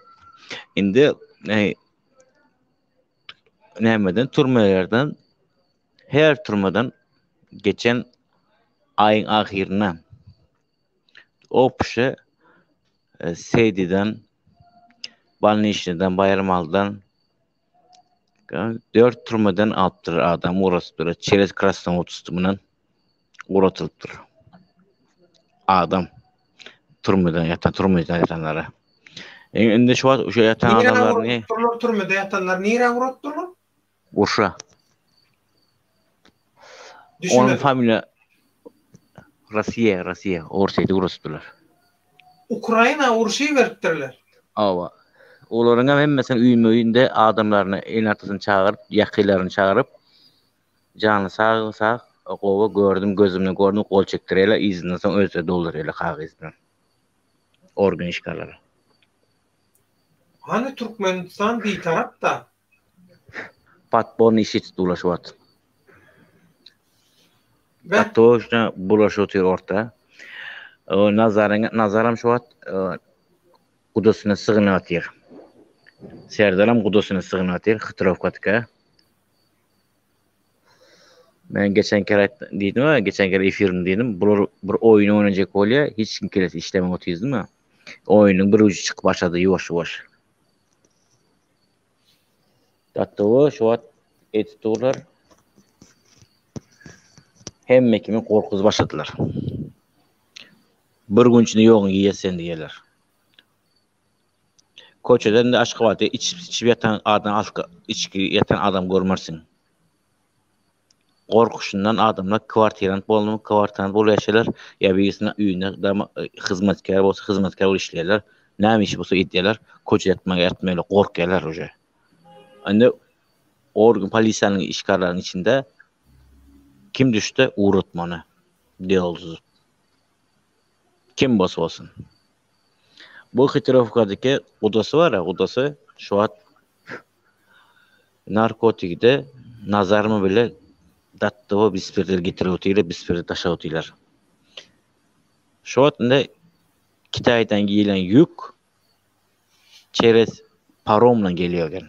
Indi e, nämeden türmelerden her türmeden geçen aýyň ahyrynda Opşe e, Seýdiden Balnişniden Baýramalydan 4 türmeden alypdyr adam ugratypdyr. Çerez Krasnowod bilen ugratylypdyr. Adam türmeden ýatan türmede ýatanlara. E, indi şu wagt şu ýatan adamlaryny Nirä türmede ýatanlar nirä ugratdylar? Urşa. Onuň familiýa Rossiýa, Rossiýa, Orsýete ugratypdyrlar. Ukraina urşy beripdirler. Hawa. Olaryň hem hemmesini öýme-öýünde adamlaryny, ene-atasyny çagyryp, ýakynlaryny çagyryp, jany sag, sag, gowy gördüm, gözümden gördüm, gol çekdirýärler, yzyndan soň özleri doldurýarlar kagyz bilen. Organ işgärleri. Hany Türkmenistan bitarap-da. Podporny iş etip durlar şu wagt. Toşna bulaşyp otyr orta. Nazaryň Nazaram şu wagt gudasyna sygynyp otyr. Serdaram gudasyna sygynyp otyr, Hytrowkadyka. Men geçen kere diýdim, geçen kere efirimde diýdim, bular bir oýun oýnajak bolýar, hiç kim kelesi işlemän otyr diýdim. Oýnuň bir ujy çykyp başlady ýuwaş-ýuwaş. Gatdawa şu wagt edip durlar. Hemme kimi gorkuzyp başladylar. Bir gün içinde ýoguň iýes sen diýerler. Köçeden de Aşgabatda içip içip ýatan adam alka içki ýatan adam görmersiň. Gorkuşyndan adamlar kwartirant boldumy, kwartirant bolup ýaşaýarlar, ýa birisiniň öýünde dama hyzmatkär bolsa hyzmatkär bolup işleýärler. Näme işi bolsa edýärler. Köçede ýatmaga ýatmaýarlar, gorkýarlar uje. Indi organ polisiýanyň işgärleriniň içinde kim düşse ugratmany delo düzüp. Kim bolsa bolsun. Bu Hitrowkadaki gudasy bar-a, gudasy şu wagt Narkotikde Nazarmy bile datdywa bispirdir getirip otyrlar, bispirdir taşlap otyrlar. Şu wagt indi Kitaýdan gelen ýük çerez paromla gelýär eken.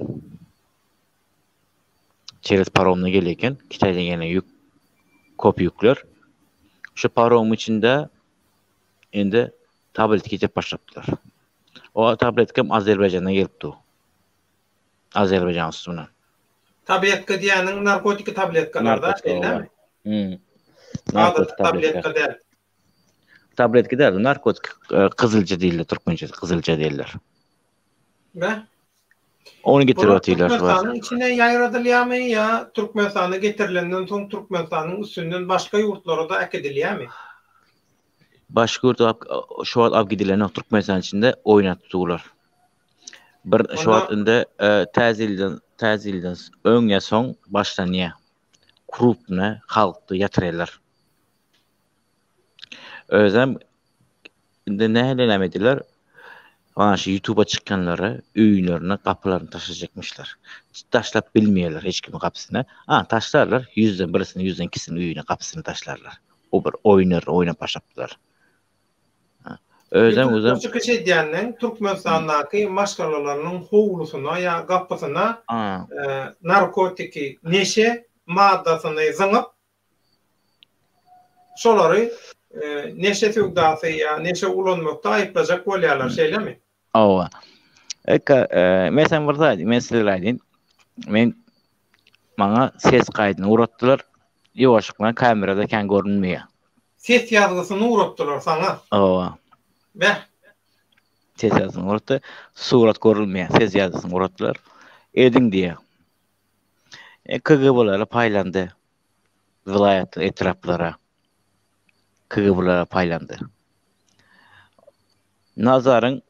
Çerez paromla gelýär eken, Kitaýdan gelen ýük köp ýükler. Şu paromyň içinde indi tabletka getirip başlapdylar. O tabletka hem Azerbaýjandan gelipdi. Azerbaýjan üstünden. Tabletka diýýäniň narkotiki tabletkalar-da, şeýlemi? Hmm. Narkotik tabletka däl. Tabletka däl, narkotik e, gyzylja diýilýär türkmençesi, gyzylja diýilýär. Be? Ony getirip otyrlar. Türkmenistanyň içine ýaýradylýarmy ýa Türkmenistana getirilenden soň Türkmenistanyň üstünden başga ýurtlara-da äkidilýärmi? Başga ýurda şu wagt alyp gidilenok Türkmenistan içinde oýnatyp durlar. Bir şu wagt indi e, täze ýyldan täze ýyldan öň ýa soň başlanýar. Krupny halkda ýatyrýarlar. Özem indi nähili näme edýärler? Mana şu YouTube'a çykanlary öýlerine gapylaryny taşlajakmyşlar. Taşlap bilmeýärler hiç kimiň gapysyna. A, taşlarlar, ýüzden birisini, ýüzden ikisini öýüne gapysyny taşlarlar. O bir oýnar, oýnap başlapdylar. Özem özem çykyş edýänleň Türkmenistandaky maşgalalarynyň howlusyna ýa gapysyna narkotiki, neşe maddasyny zyňyp, şolary neşe söwdasy ýa neşe ulanmakda aýyplajak bolýarlar, şeýlemi? Hawa. Eka, meselem bir zat, men sizlere aýdyn. Men maňa ses gaýdyny ugratdylar. Ýuwaşlyk bilen kamerada kän görünmeýär. Ses ýazgysyny ugratdylar saňa. Hawa. Beh. Ses ýazgysyny ugratdy. Surat görülmeýär. Ses ýazgysyny ugratdylar. Ediň diýýär. E, KGB-lere paýlandy. Welaýat etraplara KGB-lere paýlandy. Nazaryň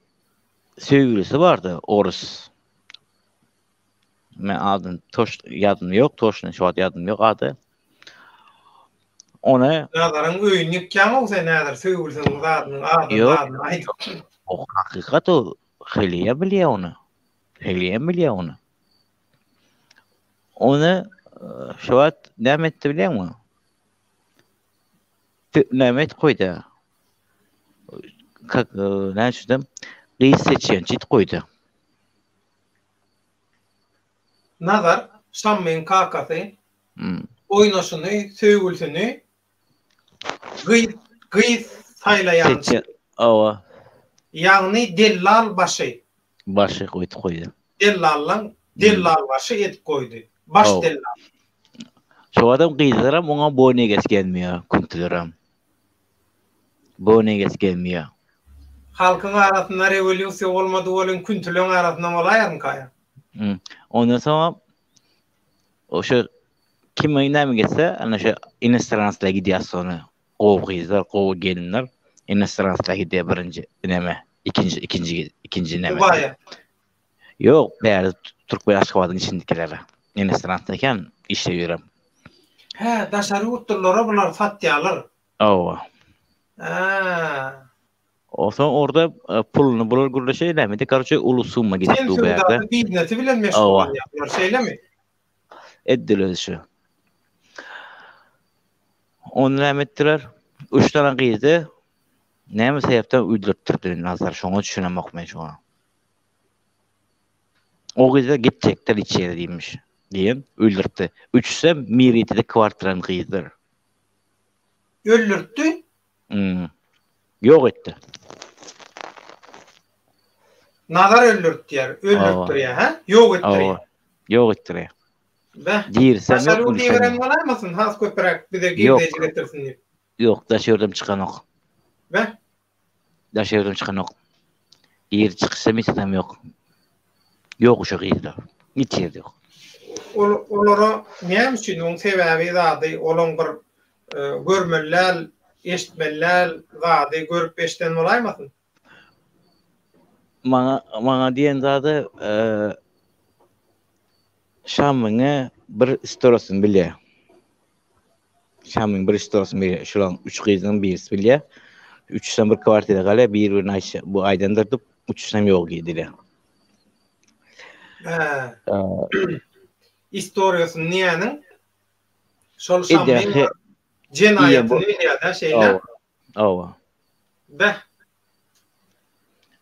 söýgülisi bardy, orus. Men adyny toş ýadymda ýok, toşny şu wagt ýadymda ýok ady. Ony Nazaryň öýüni ýykýaňow sen häzir söýgülisiniň zadynyň adyny Ýok. zadyny aýdyp. O hakykat o. Heliýe bilýär ony. Heliýem bilýär ony. Ony şu wagt näme etdi bilýäňmi? Näme etip goýdy? Kak, näme üçin gyz seçýänçi etip goýdy. Nazar, Şammyň kakasy, oýnaşyny, söýgülisini gyz, gyz saýlaýançy. Hawa. Ýagny dellal başy. Başy goýdy goýdy. Dellallaň dellalbaşy edip goýdy. Baş dellal. Şo adam gyzlaram oňa boýun egesi gelmeýär, küntülerem. Boýun egesi gelmeýär. Halkyň arasynda rewolýusiýa bolmady welin küntüleň arasynda bolaýarmykaýa? Ondan soňam Oşo kime näme getse, ana şo inostranstwa gidýär sony. Gowy gyzlar, gowy gelinler inostranstwa gidýär birinji neme, ikinji, ikinji, ikinji neme. Dubaýa. Ýok, bäri Türkmen Aşgabadyň içindekiler. Inostranstwa eken, işde ýörem. Hä, daşary ýurtlulara bular satýarlar. Hawa. Hä. Onsoň orda puluny bular gürleşe näme karoçe uly summa gidip Sen dur bu ýerde. söwdasy biznesi bilen Hawa. meşgullanýar bular şeýlemi? Edil özi şu. Ony näme etdiler? Üç tane gyzy näme sebäpden öldürtdirdi Nazar şoňa düşünemok men şoňa. O gyzlar gitjekler içeri diýmiş. Diýen öldürtdi. Üçüsem Miritide kwartiran gyzlar. Öldürtdi? Hmm. Ýok etdi. Nazar öldürtýär, öldürtdirýär, hä? Ýok etdirýär. Ýok etdirýär. Beh. Dirsem Daşary ýok, ýurt ölsem iberen ýok. bolaýmasyn, has köpräk bize Ýok. girdeji getirsin diýip. Ýok, daşary ýurdam çykanok. Beh. Daşary ýurdam çykanok. Gir çykyşam hiç adam ýok. Ýok şu gyzlar. Hiç ýerde ýok. Ol olara näme üçin oň sebäbi zady olaň bir görmeli däl, eşitmeli däl zady görüp eşiden bolaýmasyn? Maňa maňa diýen zady Şamyňa bir istorasyny bilýär. Şamyň bir istorasyny bilýär. Şulaň üç gyzyň birisi bilýär. Üçüsem bir kwartirada galýar, bir-birine aýtşa, bu aýdandyr diýip, üçüsem ýok diýdiler. Hä. Istoriýasyny diýýäniň şol Şamyň jenaýatyny bilýär-dä şeýle? Hawa. Beh.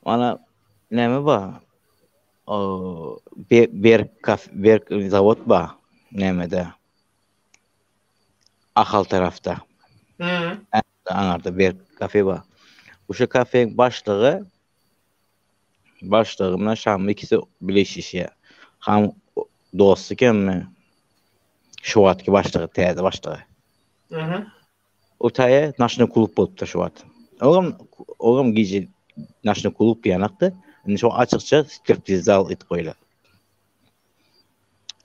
Ana näme bar? O Berk kaf Berk zawod bar. Nämede? Ahal tarafda. Hı. Aňarda Berk kafe bar. Şu kafeň başlygy başlygy bilen Şammy ikisi bile işleşýär. Ham dosty ekenmi? Şu wagtky başlygy, täze başlygy. Mhm. O taýa naşny klub bolupdyr şu wagt. Ogam ogam gije naşny klub ýanakdy. Indi şo açykça striptiz zal etip goýlar.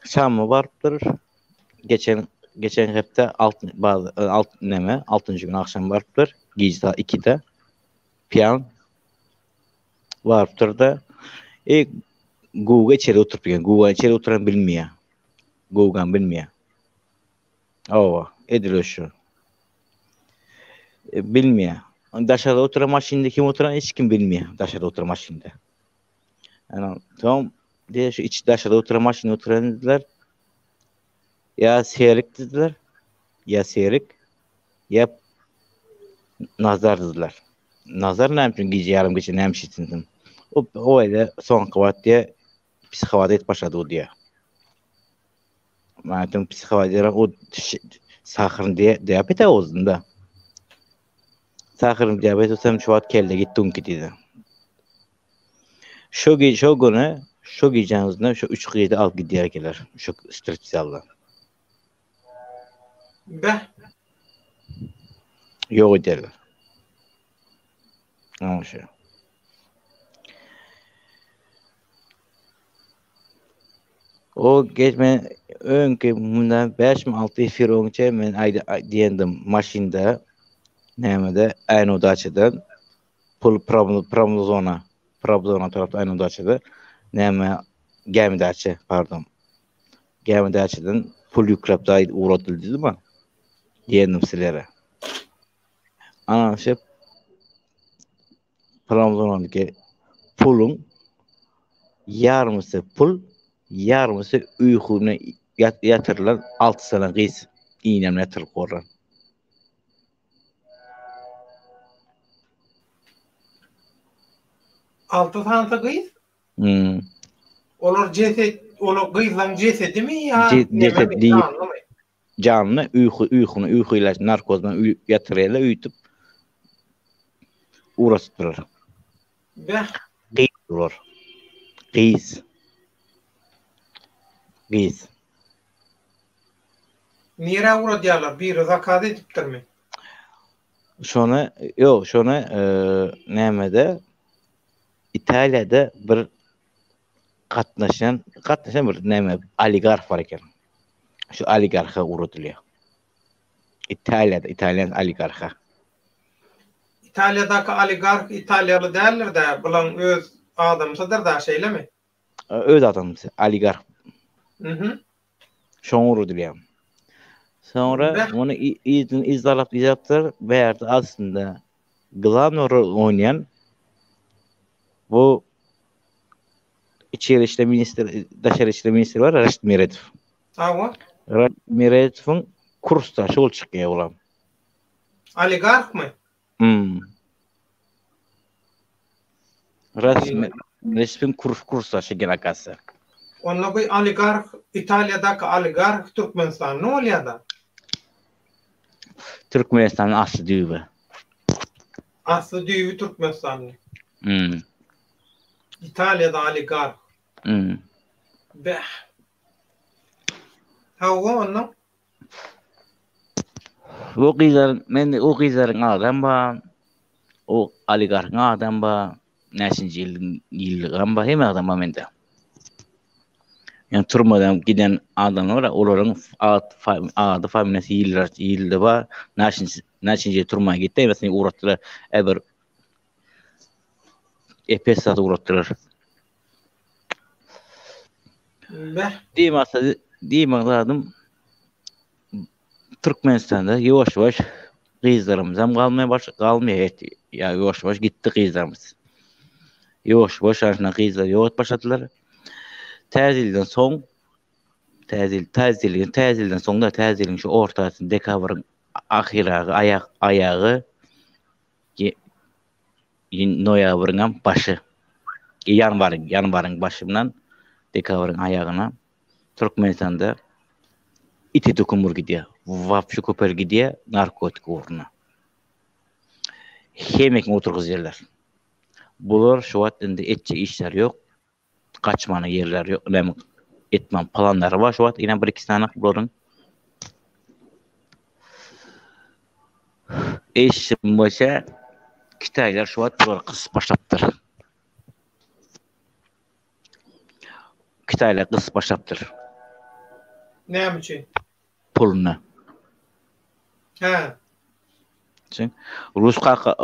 Şammy barypdyr. Geçen geçen hepde alt baz alt neme altynjy gün agşam barypdyr. Gije saat 2-de. Piyan barypdyr da e Guga içeri oturyp eken. Guga içeri oturan bilmeýär. Gugan bilmeýär. Hawa, edil şu. E, bilmeýär. Daşarda oturan maşynda kim oturan hiç kim bilmeýär. Daşarda oturan maşynda. Yani soň diýe şu iç daşarda oturan maşynda oturan dediler. Ýa Serik dediler. Ýa Serik ýa Nazar dediler. Nazar näme üçin gije ýarym gije näme iş etsin? O o öyle soňky wagt diýe psihowat edip başlady o diýe. Madem psihowat o sahryn diýe diabet ozunda. Sahryn diabet olsam şu wagt kelle gitdi onki diýdi. Şu gije şu güni şu gijäň özünde şu üç gyzy alyp gidýär ekenler şu striptizaldan. Beh. Ýok edýärler. Şu. O geç men öňki mundan 5 mi 6 efir öňçe men aýda diýendim maşynda nämede Aýnudaçydan pul promzona promzona tarapda Aýnudaçyda näme gämidaçy pardon gämidaçydan pul ýükläp daýy ugratyldy diýdim diýendim sizlere. Ana şu Trabzondaky puluň ýarymysy pul, ýarymysy uýkuny ýatyrylan 6 sany gyz iýnem ýatyryp gorlan. Alty sanysy gyz? Hmm. Olar jeset, olar gyzlaň jesedimi ýa Jeset diýip. Janly uýky uýkyny uýky ilaç narkozdan ýatyrýarlar öýtüp ugrasypdyrlar. Beh. Gyz bular. Gyz. Gyz. Nirä ugradýarlar? Biri zakaz edipdirmi? Şony ýok şony nämede Italiýada bir gatnaşan gatnaşan bir näme oligarh bar eken. Şu oligarha ugradylýar. Italiýada italýan oligarha. Italiýadaky oligarh italiýaly däldir-dä, bulaň öz adamsydyr-da, şeýlemi? Öz adamsy, oligarh. Mhm. Şoňa ugradylýar. Soňra muny yzyn yzarlap yzarlapdyr, bärde aslynda glawnyý rol oýnaýan bu içeri işler ministri, daşary işler ministri bar, Raşid Meredow. Hawa. Raşid Meredowyň kursdaşy bolup çykýar olam. Oligarhmy? Hmm. Raşid Meredowyň kurs kursdaşy gel akasy. Onda bu oligarh Italiýadaky oligarh Türkmenistanly bolýar-da. Türkmenistanyň asly düýbi. Asly düýbi Türkmenistanly. Hmm. Italiýada oligarh. Hmm. Beh. Hawa onda. Bu gyzlaryň men o gyzlaryň adam bar. O oligarhyň adam bar. Näçinji ýylyň ýyllygam bar, hemme adam bar mende. Ýani turmadan giden adamlar bar, olaryň at, ady, familiýasy, ýyllar, ýylda bar. Näçinji, näçinji ýyl turma gitdi, hemmesini ugratdylar. E bir epes zat ugratdylar. Beh. Diýmasa, diýmek zadym Türkmenistanda ýuwaş-ýuwaş gyzlarymyzam galmaya baş galmaýar et ýa ýuwaş-ýuwaş gitdi gyzlarymyz. Ýuwaş-ýuwaş arasynda gyzlar ýok edip başladylar. Täze ýyldan soň täze ýyl täze ýyl täze ýyldan soň da täze ýylyň şu ortasy dekabryň ahyragy aýak aýagy noýabryňam başy ýanwaryň ýanwaryň başy bilen dekabryň aýagyna Türkmenistanda ite döküm bolup gidýär. Wapşe köpelip gidýär narkotik ugruna. Hemmesini oturgyzýarlar. Bular şu wagt indi etjek işleri ýok. Gaçmana ýerleri ýok. Näme etmän planlary bar şu wagt ýene bir iki sany bularyň. Eşim bolsa Kitaýlar şu wagt bulary gysyp başlapdyr. Kitaýlar gysyp başlapdyr. Näme üçin? Puluny. Hä. Üçin Rus kaka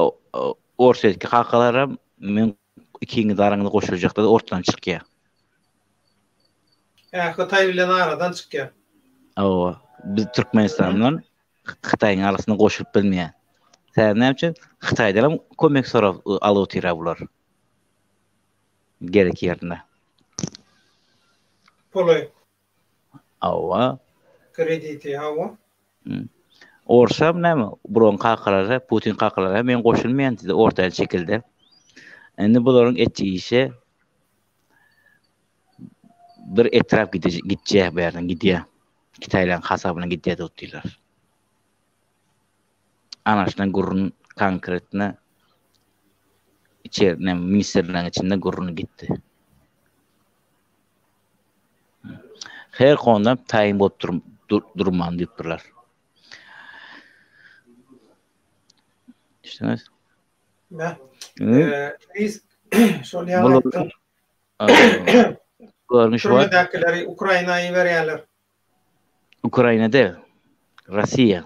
Orsýetki kakalaram men ikiňiz araňyzy goşuljakda ortadan çykýar. Hä, Hytaý bilen aradan çykýar. Hawa, biz Türkmenistandan Hytaýyň arasynda goşulyp bilmeýär. Sebäbi näme üçin? Hytaýdan hem kömek sorap alyp otyr bular. Gerek ýerinde. Puly. Hawa. Krediti, hawa. Orsam näme, bularyň kakalary, Putin kakalary men goşulmaýan diýdi, ortadan çekildi. Indi bularyň etjek işi bir etrap gidjek bu ýerden gidýär. Kitaýlaryň hasabyna gidýär diýip otyrlar. Ana şundan gürrüň konkretno içeri näme ministrleriň içinde gürrüň gitdi. Her konuda taýyn bolup dur, dur, durman diýipdirler. Düşündüňiz? Mä. Risk şol ýaly aýtdyň. Görnüş bar. Türmedäkileri Ukraina iberýärler. Ukraina däl. Russiýa.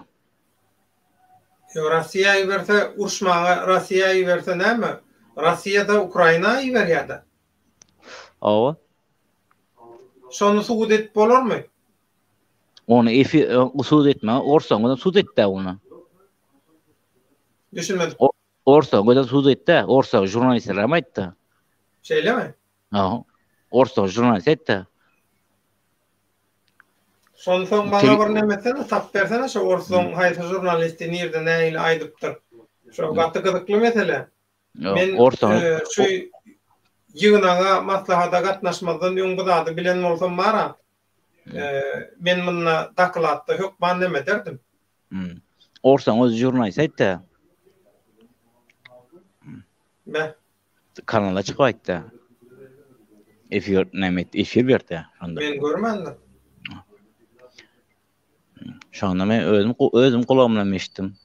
Ýok, Russiýa iberse, uruşmaga Russiýa iberse näme? Russiýa-da Ukraina iberýär-de. Hawa. Şony subut edip bolarmy? Ony efir subut etme, orsaň özem subut etdä ony. Düşünmedim. Orsaň özem subut etdä, orsaň žurnalistler hem aýtdy. Şeýlemi? Hawa. Orsaň žurnalist aýtdy. Şonsoň maňa bir neme etsene, tap bersene şo orsaň haýsy žurnalisti nirde nähili aýdypdyr. Şo gaty gyzykly mesele. Men şu ýygnaga, maslahata gatnaşmazdan öň bu zady bilen bolsam bar-a, men munda dokladda hökman neme ederdim. Orsaň özi žurnalist aýtdy. Be. Kanala çykyp aýtdy. Efir näme etdi? Efir berdi şonda. Men görmändim. Şonda men özüm özüm gulagymdan eşitdim.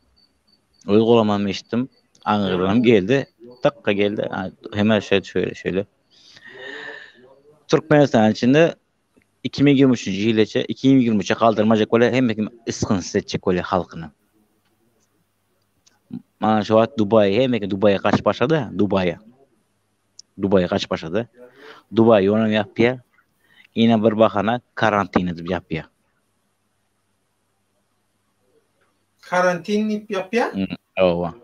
Öz gulagymdan eşitdim. Aňyrdan geldi. Takka geldi. Hemen şeýle şeýle şeýle. Türkmenistan içinde 2023-nji ýylaça 2023-e kaldyrmajak bolýar, hemme kim ysgynsyz etjek bolýar halkyny. Mana şu wagt Dubaý, hemme kim Dubaýa gaçyp başlady, Dubaýa. Dubaýa gaçyp başlady. Dubaý ýonam ýapýar. Ýene bir bahana karantin edip ýapýar. Karantin diýip ýapýar? Hawa.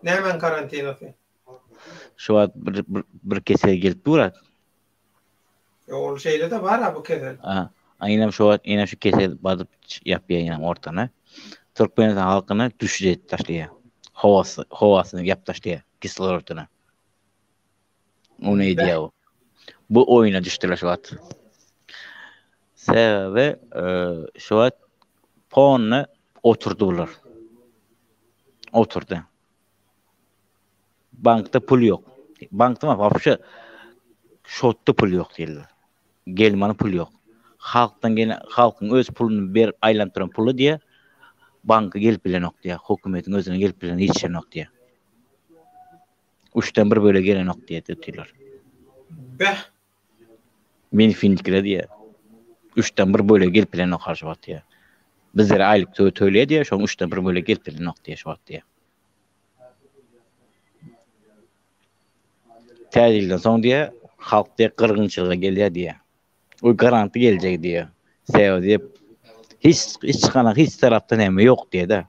Nämäň karantinasy? Şu wagt bir, bir, bir kesel gelip dur. Ýok, ol şeýle-de bar-a bu kesel. Ha, ýene şu wagt ýene şu kesel badyp ýapýar ýene ortany. Türkmenistan halkyny düşüji edip taşlaýar. Howasy, howasyny ýapyp taşlaýar, kislorodyny. Ony edýär o. Bu oýuna düşdüler şu wagt. Sebäbi e, şu wagt polny oturdy bular. Oturdy. Bankda pul ýok. Bankda ma wapşe şotda pul ýok diýildi. Gelmany pul ýok. Halkdan gelen halkyň öz puluny berip aýlanyp duran puly diýe banka gelip bilenok diýe. Hökümetiň özüne gelip bilen ýetişenok diýe. Üçden bir bölegi gelenok diýe diýdiler. Beh. Men finlikler diýe. Üçden bir bölegi gelip bilenok har şu wagt diýe. Bizlere aýlyk tö töleýär diýe, şoň üçden bir bölegi gelip bilenok diýe şu wagt diýe. Täze ýyldan soň diýe, halk diýe gyrgynçylyga gelýär diýe. O garanti geljek diýe. Sebäbi diýe hiç hiç çykanak hiç tarapdan hem ýok diýe-de.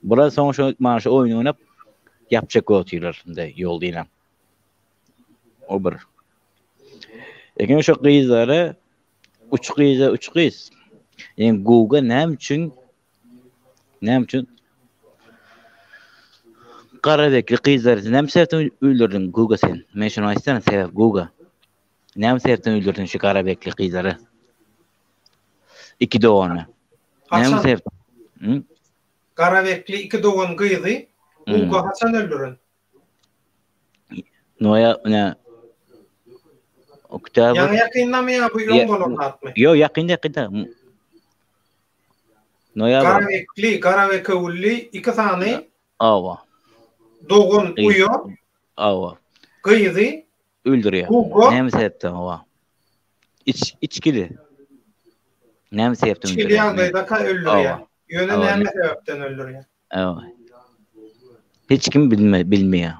Bular soň şu mana şu oýun oýnap ýapjak otyrlar indi ýol diýlen. O bir. Eken şu gyzlary üç gyza üç gyz. Yani Google näme üçin näme üçin Garabekli gyzlary näme sebäpden öldürdiň Google sen? Men şunu aýtsana sebäp Google. Näme sebäpden öldürdiň şu Garabekli gyzlary? Iki dogany. Näme sebäpden? Hı? Garabekli iki dogan gyzy Guga haçan öldüren? Noýa ne Oktyabr. Ýaňy ýakyndamy ýa bu öň bolan zatmy? Ýok, ýakynda ýakynda. Noýabr. Garabekli, Garabekewülli iki sany Awa. Dogan uýa. Awa. Gyzy öldürýär. Hugo. Näme sebäpden hawa? Iç içgili. Näme sebäpden öldürýär? İçgili ýagdaýdaka öldürýär. Ýöne näme sebäpden öldürýär? Hawa. Hiç kim bilme bilmeýär.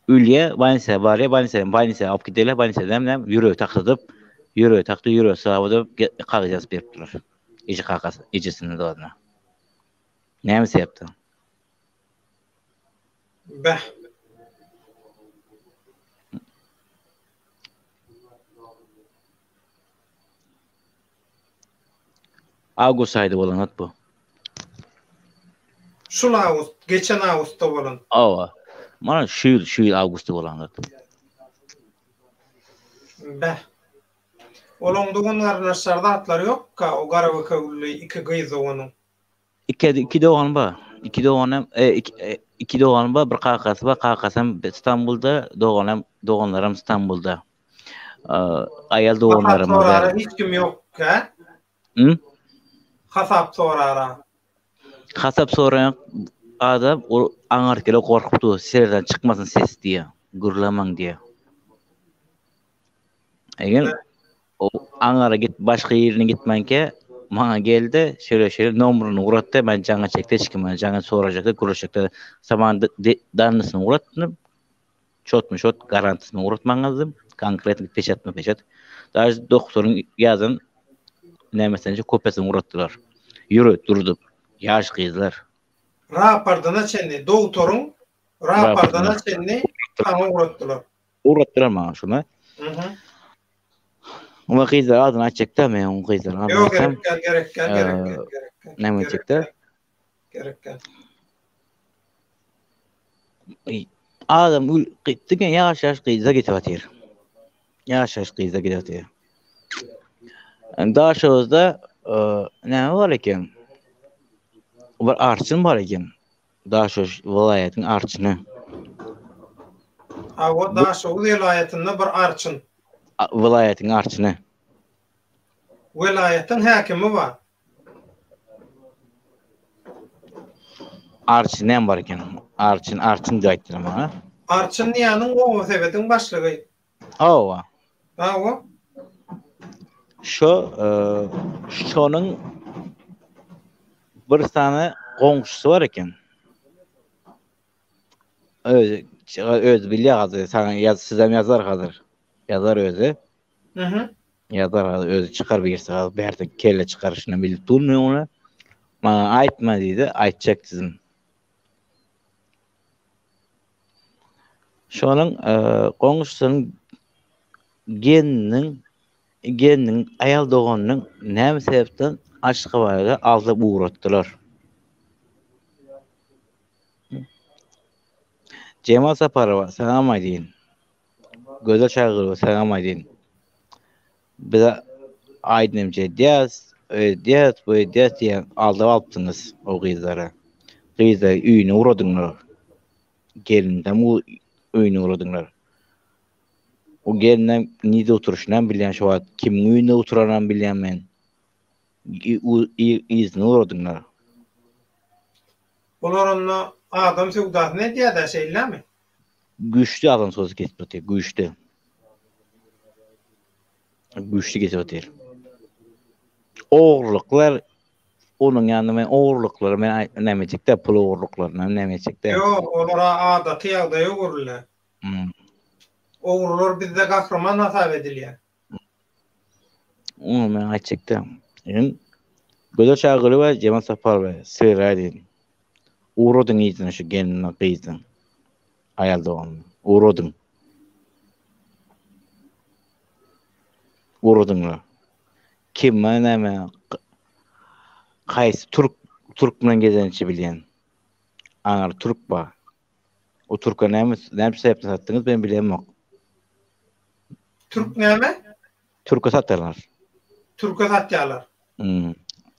Ölýär, bolnisa barýar, bolnisa, bolnisa alyp giderler, bolnisadan näme ýüregi takdyryp, ýüregi takdy, ýüregi sabydyp, kagyz ýazyp beripdirler. Eje kakasy, ejesiniň zadyna. Näme sebäpden? Beh. Awgust aýda bolan zat bu. Şul awgust, geçen awgustda bolan. Hawa. Mana şu ýyl, şu ýyl awgustda bolan zat. Beh. Olaň dogan-garyndaşlary zatlary ýokka, o garabökewli iki gyz doganyň. Iki iki dogany bar. Iki dogany e, iki, e, iki dogany bar, bir kakasy bar. Kakasy hem Istanbulda, dogany hem doganlary hem Istanbulda. Aýal doganlarym bar. Hasap sorara hiç kim ýok, hä? Hı? Hasap sorara. Hasap sorayan. adam o aňarkile gorkup dur, serden çykmasyn ses diýýär, gürlemäň diýýär. Eger o aňara git başga ýerine gitmänkä maňa geldi, şeýle şeýle nomeryny ugratdy, men jaňa çekdi, hiç kim jaňa sorajakdy, gürleşjekdi. Saman dannysyny ugratdym. Çotmy çot garantisyny ugratmaňyz diýdim. Konkretny peçatmy peçat. Daže doktoryň ýazan nämesini kopiýasyny ugratdylar. Ýürü durdup. Ýaş gyzlar. Rapordyna çenli, dogtoryň rapordyna çenli saňa ugratdylar. Ugratdylar maňa şuny. Mhm. Oňa gyzlar adyny aýtjakda men oň gyzlaryň adyny Ýok, gerek däl, gerek däl, gerek däl, gerek däl. Näme aýtjakda? Gerek däl. Adam diňe ýaş ýaş gyzlar gidip otyr. Ýaş ýaş gyzlar gidip otyr. Daşoguzda näme bar eken? Bir arçyn bar eken. Daşoguz welaýatyň arçyny. Hawa, Daşoguz welaýatynda bir arçyn. Welaýatyň arçyny. Welaýatyň häkimi bar. Arçyn näme bar eken? Arçyn, arçyn diýip aýtdylar maňa. Arçyn diýýäniň oba sebediň başlygy. Hawa. Hawa. Şo, şonuň bir sany goňşusy bar eken. Özi, özi bilýär hazir, saňa ýaz, sizem ýazar hazir. Ýazar özi. Mhm. Ýazar özi çykar birisi hazir bärde kelle çykaryşyny bilip durmy ony. Maňa aýtma diýdi, aýtjak diýdim. Şonuň e, goňşusynyň gelniniň gelniniň aýal doganynyň näme sebäpden Aşgabada aldyp ugratdylar. Jemal Saparowa, salam aýdyn. Gözel Çagyrowa salam aýdyn. Bize aýdymçy edýäs, öýdýäs, bu edýäs diýen aldap alypsyňyz o gyzlara. Gyzlary öýüne ugradyňlar. Gelindem öýüne ugradyňlar. O gelinem nirde oturyşynam bilýän şu wagt kimiň öýünde oturanam bilýän men. Yzyna ugradyňlar. Bular onda adam söwdasyny edýär-dä şeýlemi? Güýçli adam sözi kesip otyr, güýçli. Güýçli kesip otyr. Ogurlyklar onuň ýanynda men ogurlyklary men näme etjekde, pul ogurlyklaryny näme etjekde. Ýok, olar adaty ýagdaýa öwrüldi. Hmm. Ogrular bizde gahryman hasap edilýär. Ony men aýtjakda. Indi Gözel Çagylyýewa, Jemal Saparowa sizlere aýdýan. Ugradyň yzyna şu gelnini, gyzyň. Aýal doganyny. Ugradyň. Ugradyňlar. Kime näme haýsy türk türk bilen gezençi bilýän. Aňar türk bar. O türke näme näme sebäpden satdyňyz men bilemok. Türk näme? Türke satarlar. Türke satýarlar. Hmm.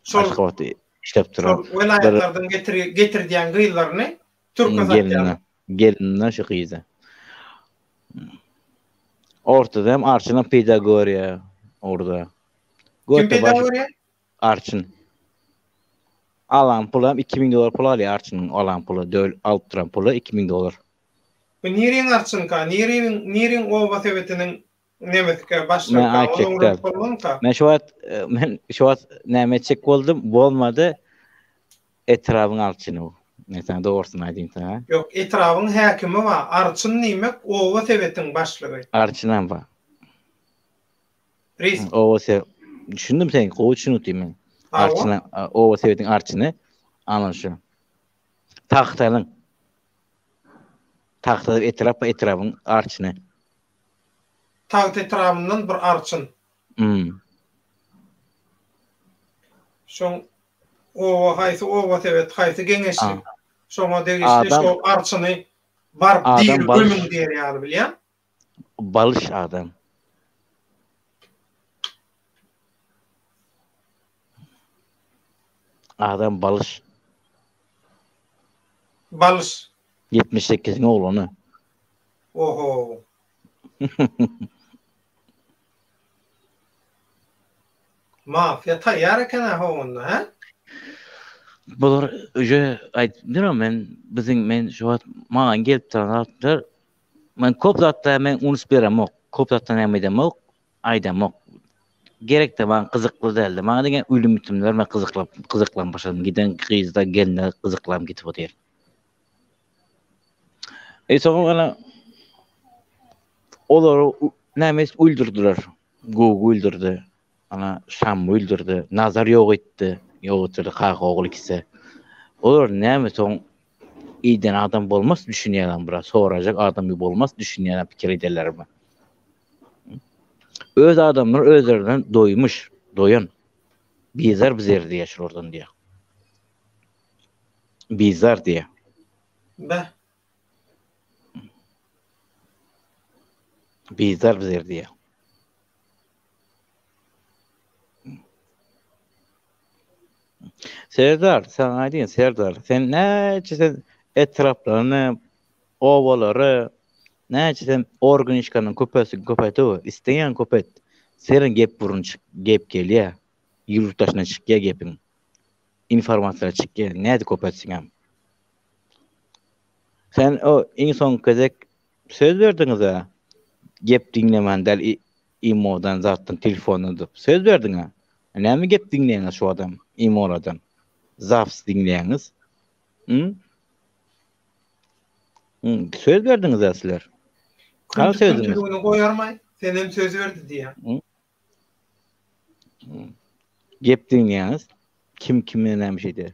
Şol Aşgabatda işläp duran. Şol welaýatlardan getir getirdýän gyzlaryny türke satýarlar. Gelinine şu gyzy. Ortada hem Arçynam peýda görýär orada. Kim peýda görýär? Arçyn. Alan puly hem 2000 dollar pul alýar Arçynyň alan puly, döl alyp duran puly 2000 dollar. Bu niriň Arçynka? Niriň niriň oba sebetiniň nemesikä, başlygyka? Ony öwrenip bolmamyka? Men şu wagt men şu wagt näme etjek boldum, bolmady. Etrabyň arçyny bu. Men sana dogrusyny aýdayım sana. Ýok, etrabyň häkimi bar. Arçyn diýmek oba sebetiň başlygy. Arçynam bar. Risk. Oba se düşündim sen, gowy düşünipdim men. Arçyny, oba sebetiň arçyny ana şu. Tagtalyň. Tagta etrap etrabyň arçyny. Tagta etrabyndan bir arçyn. Hmm. Şoň oba haýsy oba sebet, haýsy geňeşlik şoňa degişli şo arçyny baryp diri gömüň diýer ýaly bilýän. Balyş adam. Adam balyş. Balyş. 78-iň oglany. Oho. Mafiýa taýýar eken-ä ho onda, hä? Bular öje aýdyp men biziň men şu wagt maňa gelip duran zatlar men köp zatda men unus beremok. Köp zatda näme edemok, aýdamok. Gerek de maňa gyzykly däldi. Maňa diňe ölüm ýitimler men gyzyklap gyzyklan başladym. Giden gyzda gelinler gyzyklam gitip otyr. E soň ana olary näme öldürdiler. Gowy öldürdi. Ana Şammy öldürdi. Nazar ýok etdi. Ýok etdi kaka ogul ikisi. Olar näme soň eden adam bolmaz düşünýän biraz sorajak adam bolmaz düşünýän pikir ederlermi? Öz adamlar özlerinden doýmuş, doýan. Bizar bizer diýýär şulardan diýýär. Bizar diýýär. Beh. Bizar bizer diýýär. Serdar, saňa aýdýan Serdar, sen näçe sen etraplaryny, obalary, näçe sen organ işgäriniň köpesi köpeltip, isleýän köpelt. Seniň gep burun çyk, gep gelýär. Ýurt daşyna çykýar gepiň. Informasiýalar çykýar, nädip köpeltsiňem. Sen o iň soňky gezek söz berdiňiz-ä. Gep diňlemän däl imodan zatdan telefondan diýip söz berdiňä. Näme gep diňleýäňiz şu adam imoladan? Zapis diňleýäňiz. Hı? Hı, söz berdiňiz-ä sizler. Hany sözüňiz? Köntüligini goýarmaý, senem söz berdi diýýän. Gep diňleýäňiz. Kim kime näme şey diýer.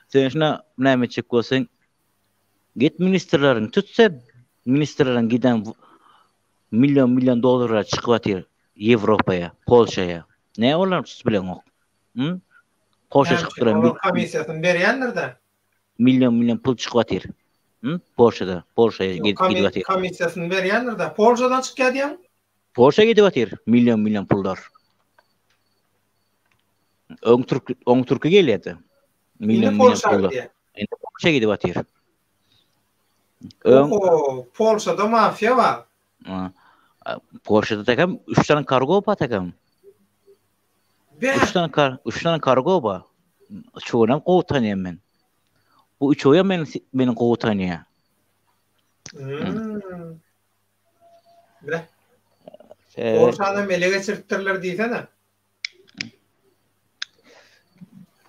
Sen şuna näme etjek bolsaň, git ministrleriň tut sen. Ministrleriň giden million million dollarlar çykyp atyr Ýewropaya, Polşaya. Ne olar tutup bileňok. Hı? Polşa çykyp duran. Olar komissiýasyny berýändir-de. Million million pul çykyp atyr. Hı? Polşada, Polşaya gidip atyr. Komissiýasyny berýändir-de. Polşadan çykýar diýýäň? Polşa gidip atyr million million pullar. Öň türk oň türki gelýärdi. Million million pullar. Indi Polşa gidip atyr. Öň Oho, Polşada mafiýa bar. Polşada takam 3 tane kargo bar takam. 3 tane kar 3 tane kargo bar. Çoğunam gowy tanýan men. Bu üçoýam meni meni gowy tanýar. Hmm. Bre. Polşany ele geçiripdirler diýsene.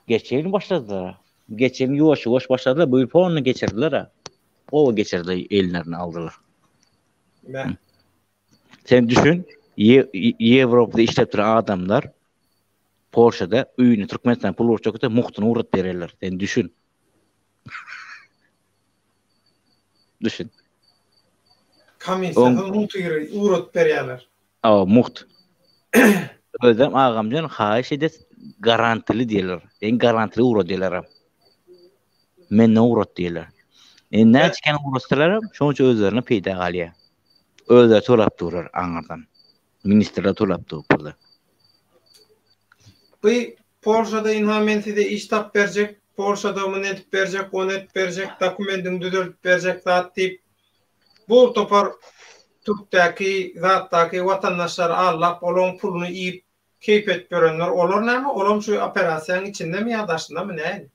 Geçen ýyl başladylar. Geçen ýyl ýuwaş ýuwaş başladylar. Bu ýyl polny geçirdiler. Gowy geçirdi, ellerine aldylar. Be. Sen düşün, Ýewropada işläp duran adamlar Polşada öýüni Türkmenistan pul urjak bolsa muhtuny ugradyp bererler. Sen düşün. Düşün. Komissiýasyz mugt ugradyp berýärler. Awa, mugt. Özem agamjan haýyş edes garantili diýerler. Sen garantili ugradýarlar. Menden ugrat diýerler. E näçe kän ugratsalar şonça özlerine peýda galýar. Özleri tolap durar aňyrdan. Ministrler tolap dur puly. Bu Polşada ynha men size iş tapyp berjek, Polşada muny edip berjek, ony edip berjek, dokumendiňi düzeltip berjek zat diýip, bu topar türkdäki zatdaky watandaşlary aldap, olaň puluny iýip, keýp edip ýörenler, olar näme, olam şu operasiýaň içindemi ýa daşyndamy nähili?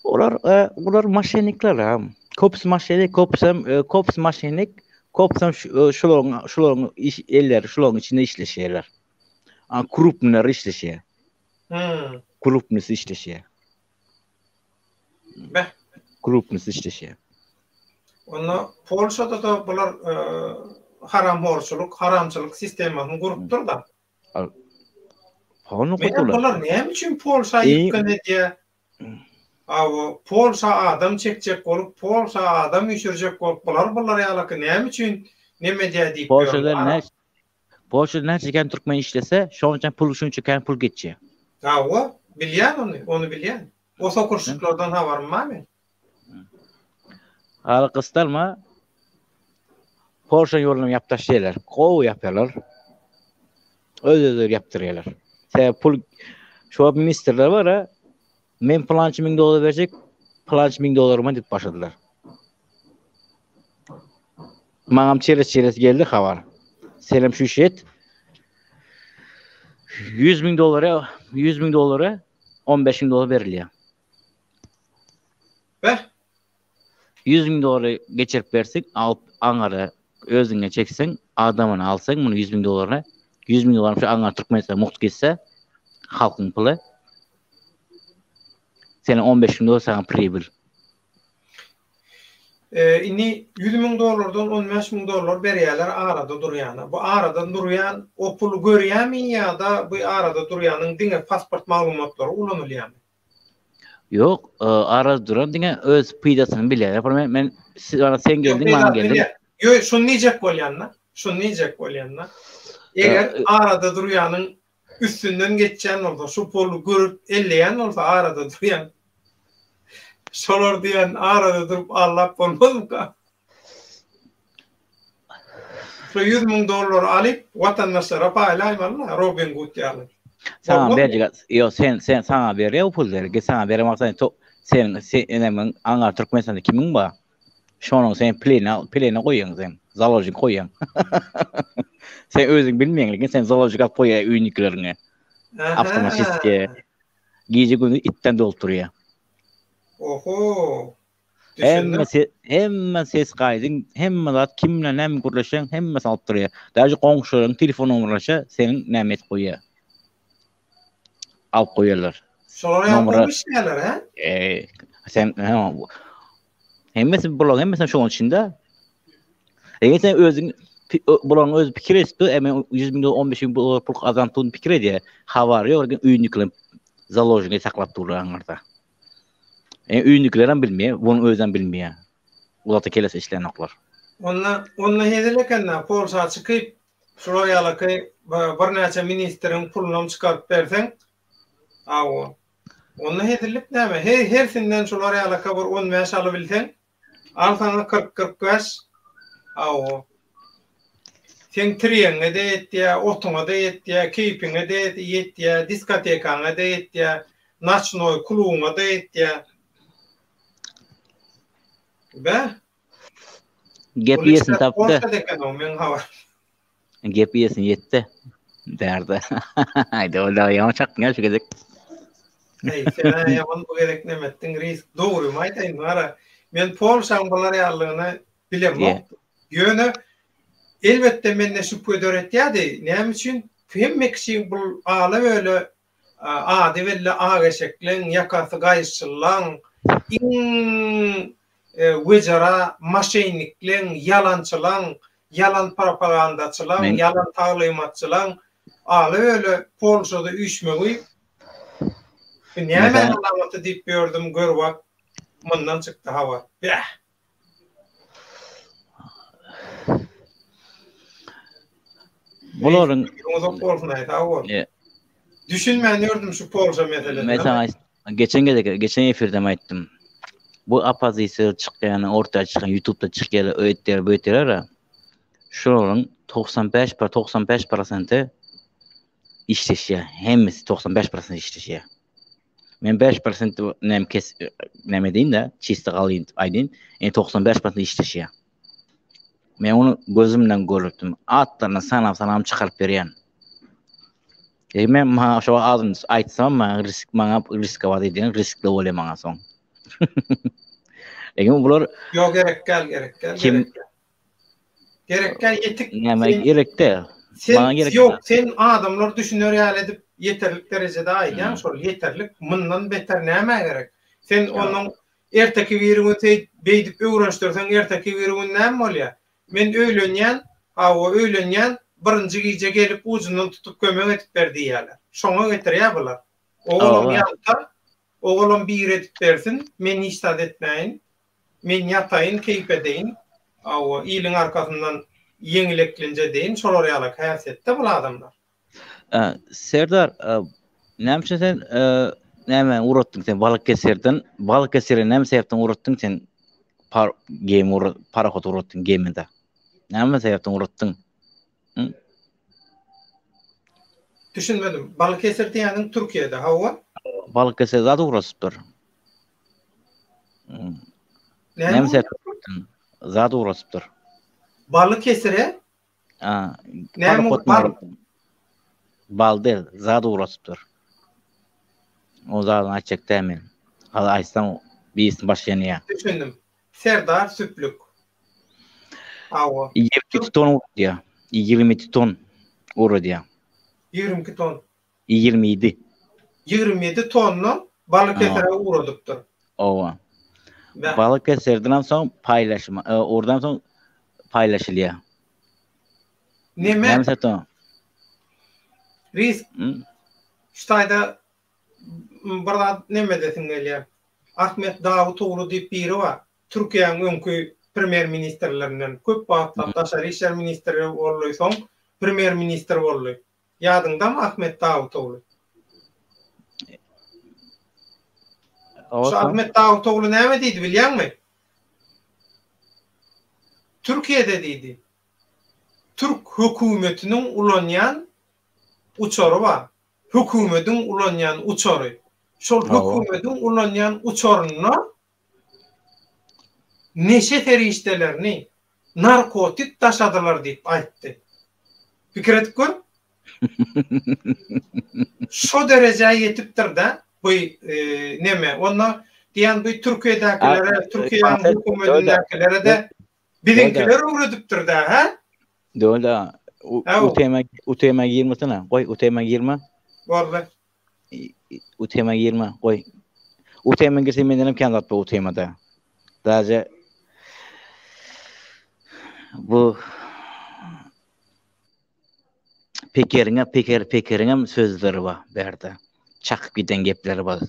Olar, olar moşennikler ha. Köpüsi moşennik, köpüsem, köpüsi moşennik, köpüsem şularyň, şularyň iş, elleri şularyň içinde işleşýärler. A krupnylar işleşýär. Hmm. Krupnysy işleşýär. Beh. Krupnysy işleşýär. Onda Polşada-da bular e, haramhorçulyk, haramçylyk sistemasyny gurupdyr-da. Polny gurdular. Bular näme üçin Polşa ýykgyn edýär? Awa, Polşa adam çekjek bolup, Polşa adam üýşürjek bolup, bular bular ýalaky näme üçin neme edýär diýip Polşada näçe Polşada näçe kän türkmen işlese, şonça pul şunça kän pul geçýär. Hawa, bilýän ony, ony bilýän. O sokurşyklardan habarym bar meň. Haly gysdalma. Polşa ýoluny ýap taşlaýarlar. Gowy ýapýarlar. Öz özleri ýapdyrýarlar. Sebäbi pul şu wagt ministrler bar ha. Men pylança müň dollar berjek, pylança müň dollaryma diýip başladylar. Maňam çeres-çeres geldi habar. Senem şu işi et. 100 müň dollara, 100 müň dollara 15 müň dollar berilýär. Beh! 100 müň dollary geçirip berseň, alyp aňara özüňe çekseň, adamyny alsaň, muny 100 müň dollaryny, 100 müň dollar şu aňara Türkmenistana mugt gitse, halkyň puly. Seniň 15 müň dollar saňa pribyl. Indi 100 müň dollardan 15 müň dollar berýärler arada durýana. Bu arada durýan o puly görýärmi ýa-da bu arada durýanyň diňe pasport maglumatlary ulanylýarmy? Ýok, arada duran diňe öz peýdasyny bilýär. Men, men sen geldiň, maňa geldiň. Ýok, şuny diýjek bolýan-da. Şuny diýjek bolýan-da. Eger arada durýanyň üstünden geçýän bolsa, şu puly görüp elleýän bolsa arada durýan. Şolar diýen arada durup allap bolmazmyka? Şu 100 müň dollary alyp watandaşlara paýlaýmaly-la, Robin Gud ýaly. Saňa berjek, ýok sen sen saňa berýär o pullary. Ge saňa beren wagtda sen sen sen enemin aňar Türkmenistanda kimiň bar? Şonuň sen plena plena goýýaň sen. Zalojik goýýaň. Sen özüň bilmeýäň, lekin sen zalojik alyp goýýaň öýündikileriňe. Awtomatiki. Gije gündüz itden dolup durýar. Oho. Hemme se hemme ses gaýdyň, hemme zat kim bilen näme gürleşýäň, hemmesi alyp durýar. Daže goňşularyň telefon nomerlaryça seniň näme edip goýýar. Alyp goýýarlar. Şolar ýaly gowy işleýärler, hä? Eee, sen hemmesi bularyň hemmesi şonuň içinde. Eger sen özüň bularyň özi pikir edip dur, men 100 müň dollar, 15 müň dollar pul gazanyp durun pikir edýär. Habary ýok, öýündäkiler založniý saklap durlar aňyrda. E, öýündekiler hem bilmeýär, onuň özem bilmeýär. Uzakda kelesi işlänoklar. Onda, onda hezil eken-dä, Polşa çykyp, şular ýalaky birnäçe ministriň pulunam çykaryp berseň, hawa. Onda hezillik näme? Her, hersinden şular ýalaka bir on bäş alybilseň, Al saňa 40 45. Awo. Seň tirýegiňe-de ýetýär, otuňa-da ýetýär, keýpiňe-de ýetýär, diskotekaňa-da ýetýär, noçnoý klubuňa-da ýetýär. Beh. Gep iýesini tapdy. Meň habarym. Gep iýesini ýetdi. Bärde. Aýda ol dagy ýaňy çakdyň şu gezek. Eý, sen ýaman bu gezek näme etdiň, risk dogrymy aýdaýyn gara. Men Polşaň bular ýalylygyny bilemok. Ýöne elbetde mende şübhe döretýärdi. Näme üçin? Hemme kişiň bul ala-böle Ady belli ak eşekleň, ýakasy gaýyşçyllaň, iň wejera maşennikleň, ýalançylaň, ýalan propagandaçylaň, ýalan taglymatçylaň ala-böle Polşada üýşmegi bu nämäň alamaty diýip ýördüm, gör bak, mundan çykdy habar. Bäh! Bularyň uzak bolsun aý sag bol. Düşünmän ýördüm şu Polşa meselesine. Men saňa geçen gezek geçen efirde aýtdym. Bu oppozisiýa çykýan, orta çykan, YouTube'da çykýan, öýtýär, böýtýär. Şolaryň 95 95 prosenti işleşýär. Hemmesi 95 prosent işleşýär. Men 5% näme kes näme diýin-de, çisti galýyn diýip aýdyn. Ýani 95% işleşýär. Men ony gözümden görüpdim. Atlaryny sanap-sanap çykaryp berýän. E men maňa şo adyny aýtsam, maňa risk maňa riskowat edýän, riskli bolýar maňa soň. Lekin bular Ýok gerek däl, gerek däl. Kim Gerekkä ýetik. Näme gerekde? Sen Maňa gerek. Ýok, sen adamlar düşüner ýaly edip ýeterlik derejede aýdýaň, şol ýeterlik. Mundan beter nämä gerek? Sen onuň erteki biri gün seýt beýdip öwrenişdirseň erteki biri gün näme bolýar? Men öýlenýän, hawa öýlenýän, birinji gije gelip ujundan tutup kömek edip ber diýýärler. Şoňa getirýär bular. Ogulam ýalta, ogulam biri edip bersin, men hiç zat etmäýin. Men ýataýyn, keýp edeýin, hawa, iliň arkasyndan ýeňil eklenç edeýin, şolar ýalak häsiýetde bul adamlar. Serdar, näme üçin sen näme ugratdyň sen Balykeserden, Balykesere näme sebäpden ugratdyň sen par gemi parahod ugratdyň gemide? Näme sebäpden ugratdyň? Düşünmedim. Balykeser diýýäniň Türkiýede, hawa? Balykeser zat ugrasypdyr. Näme sebäpden zat ugrasypdyr? Balykesire? Ha, näme bal? Bal däl, zat ugrasypdyr. O zadyny aýtjak däl men. Hal aýtsam. Birisini başlanýar. Düşündim. Serdar Süplük. Hawa. 22 ton ugradýar. 22 ton ugradýar. 22 ton. 27. 27 tonna Balykesire ugradypdyr. Owa. Balykesirden soň paýlaşma, e, oradan soň paýlaşylýar. Neme? Näme satyn? Risk. Şu taýda bir zat neme edesim gelýär. Ahmet Dawutogly diýip biri bar. Türkiýäniň öňki premýer ministrlerinden. Köp wagtlap daşary işler ministri boldy, soň premýer ministr boldy. Ýadyňdamy Ahmet Dawutogly? Şu Ahmet Dawutogly näme diýdi bilýäňmi? Türkiýede diýdi. Türk hökümetiniň ulanýan uçary bar. Hökümediň ulanýan uçary. Şol hökümediň ulanýan uçarynda neşe serişdelerini, narkotik daşadylar diýip aýtdy. Pikir edip gör. Şo derejä ýetipdir-dä bu neme. Onda diýen bu Türkiýedäkilere, Türkiýäniň hökümedindäkilere-de biziňkiler öwredipdir-dä, hä? Döwlet, u tema, u tema girmesene. Goý, u tema girme. Boldy. U tema girme, goý. U tema girse menden hem kän zat bar u temada. Daže bu Pekeriňe peker pekeriňem sözleri bar bärde. Çakyp giden gepleri bar.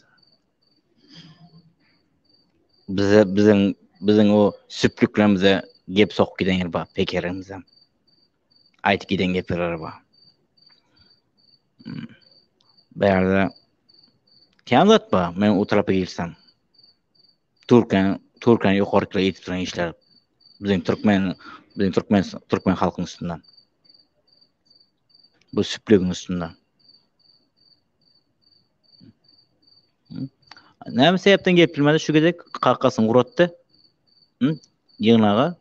Bize biziň biziň o süplüklerimize gep sokup giden ýeri bar pekerimize. Aýdyp giden gepleri bar. Hmm. Bärde kän zat bar. Men o tarapa girsem. Türkiýäniň Türkiýäniň ýokarkylar edip duran işler biziň türkmen biziň türkmen türkmen halkyň üstünden. Bu süplügiň üstünden. Näme sebäpden gelip bilmedi şu gezek kakasyny guratdy. Ýygnaga.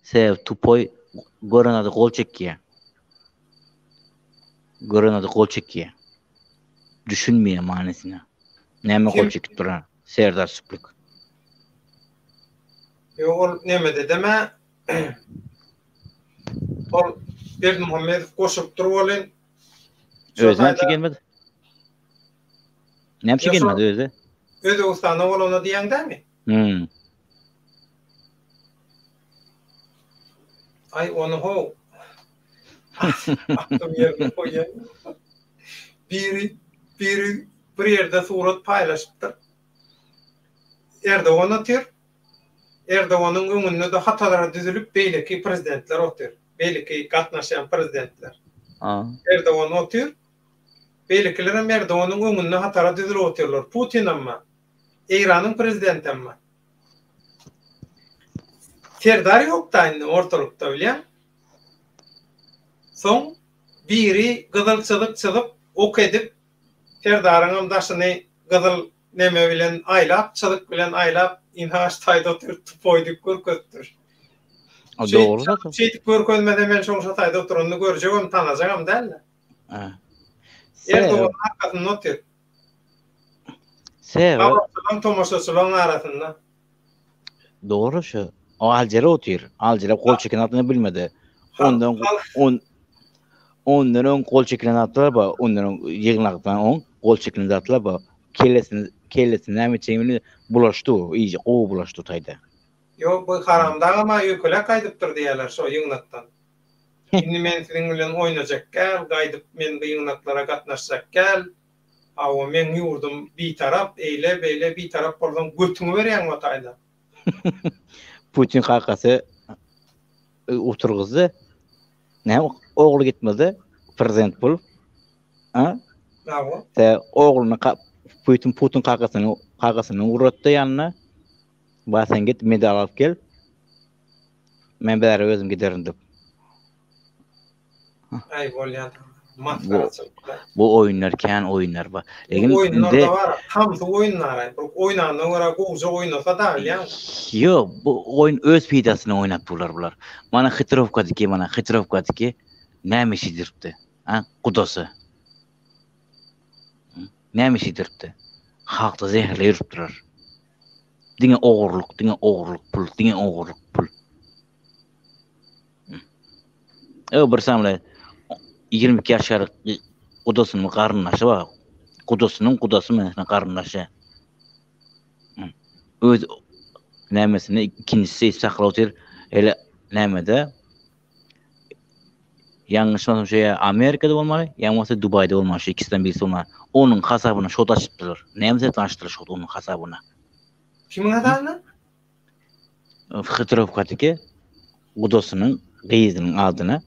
Sebäbi tupoý gören ady gol çekýär. Gören ady gol çekýär. Düşünmeýär manysyna. Näme gol çekip duran Serdar Süplük. Ýok ol nemede deme. Ol Berdimuhamedow goşulypdyr welin. Özi näme üçin gelmedi? Näme üçin gelmedi özi? Özbegistanda bolanda diýýäň dämi? Hmm. Aý ony how. Aklym ýerine goýýan. Biri biri bir ýerde surat paýlaşypdyr. Erdogan otyr. Erdoganyň öňünde-de hatalara düzülip beýleki prezidentler otyr. Beýleki gatnaşýan prezidentler. Erdogan otyr. Beýlekilerem Erdoganyň öňünde hatara düzülip otyrlar. Putinam bar. Eýranyň prezidentem bar. Serdar ýokda indi ortalykda bilýäň. Soň biri gyzyl çyzyk çyzyp, ok edip, Serdaryňam daşyny gyzyl neme bilen aýlap, çyzyk bilen aýlap, ynha şu taýda otyr tupoý diýip görkezipdir. Dogry zaten. Şeýdip görkezmese men şoň şo taýda oturanyny görjegem, tanajagam däldi. Erdoganyň arkasynda otyr. Sebäbi Habarçylaryň, tomaşaçylaryň arasynda. Dogry şu. O aljere otyr. Aljere gol çeken adyny bilmedi. Ondan on ondan öň gol çekilen zatlar bar. Ondan öň ýygnakdan oň gol çekilen zatlar bar. Kellesini kellesini näme etjegini bilmedi. Bulaşdy o. Iýje gowy bulaşdy o taýda. Ýok, bu haramdagam-a öýkeläp gaýdypdyr diýýärler şo ýygnakdan. Indi men siziň bilen oýnajak däl, gaýdyp men bu ýygnaklara gatnaşjak däl. Hawa, meň ýurdum bitarap, eýle, beýle, bitarap bolsaň götüňi berýäň o taýda. Putin kakasy oturgyzdy. Näme ogly gitmedi prezident bolup. A? Hawa. Te ogluny Putin Putin kakasyny kakasyny ugratdy ýanyna. Bar sen git medal alyp gel. Men bäri özüm giderin diýip. Aý bolýan masgaraçylyklar. Bu oýunlar kän oýunlar bar. Lekin oýunlar da bar. Hamsy oýunlar. Bir oýnanyna görä gowja oýnasa da bilýäňmi? Ýok, bu oýun öz peýdasyna oýnap durlar bular. Mana Hitrowkadiki, mana Hitrowkadiki näme iş ediripdi? A, gudasy. Näme iş ediripdi? Halkda zäherli ýörüp durar. Diňe ogurlyk, diňe ogurlyk pul, diňe ogurlyk pul. Ew bir samle 22 ýaşar gudasynyň garyndaşy bar. Gudasynyň gudasy menen garyndaşy. Öz nämesini ikinjisi saklap otyr. Hele nämede Ýalňyşmasam şu ýa Amerikada bolmaly, ýa bolmasa Dubaýda bolmaly, şu ikisinden birisi bolmaly. Onuň hasabyna şot açypdylar. Näme sebäpden açdylar şot onuň hasabyna? Kimiň hasabyna? Hytrowkadaki gudasynyň gyzynyň adyna.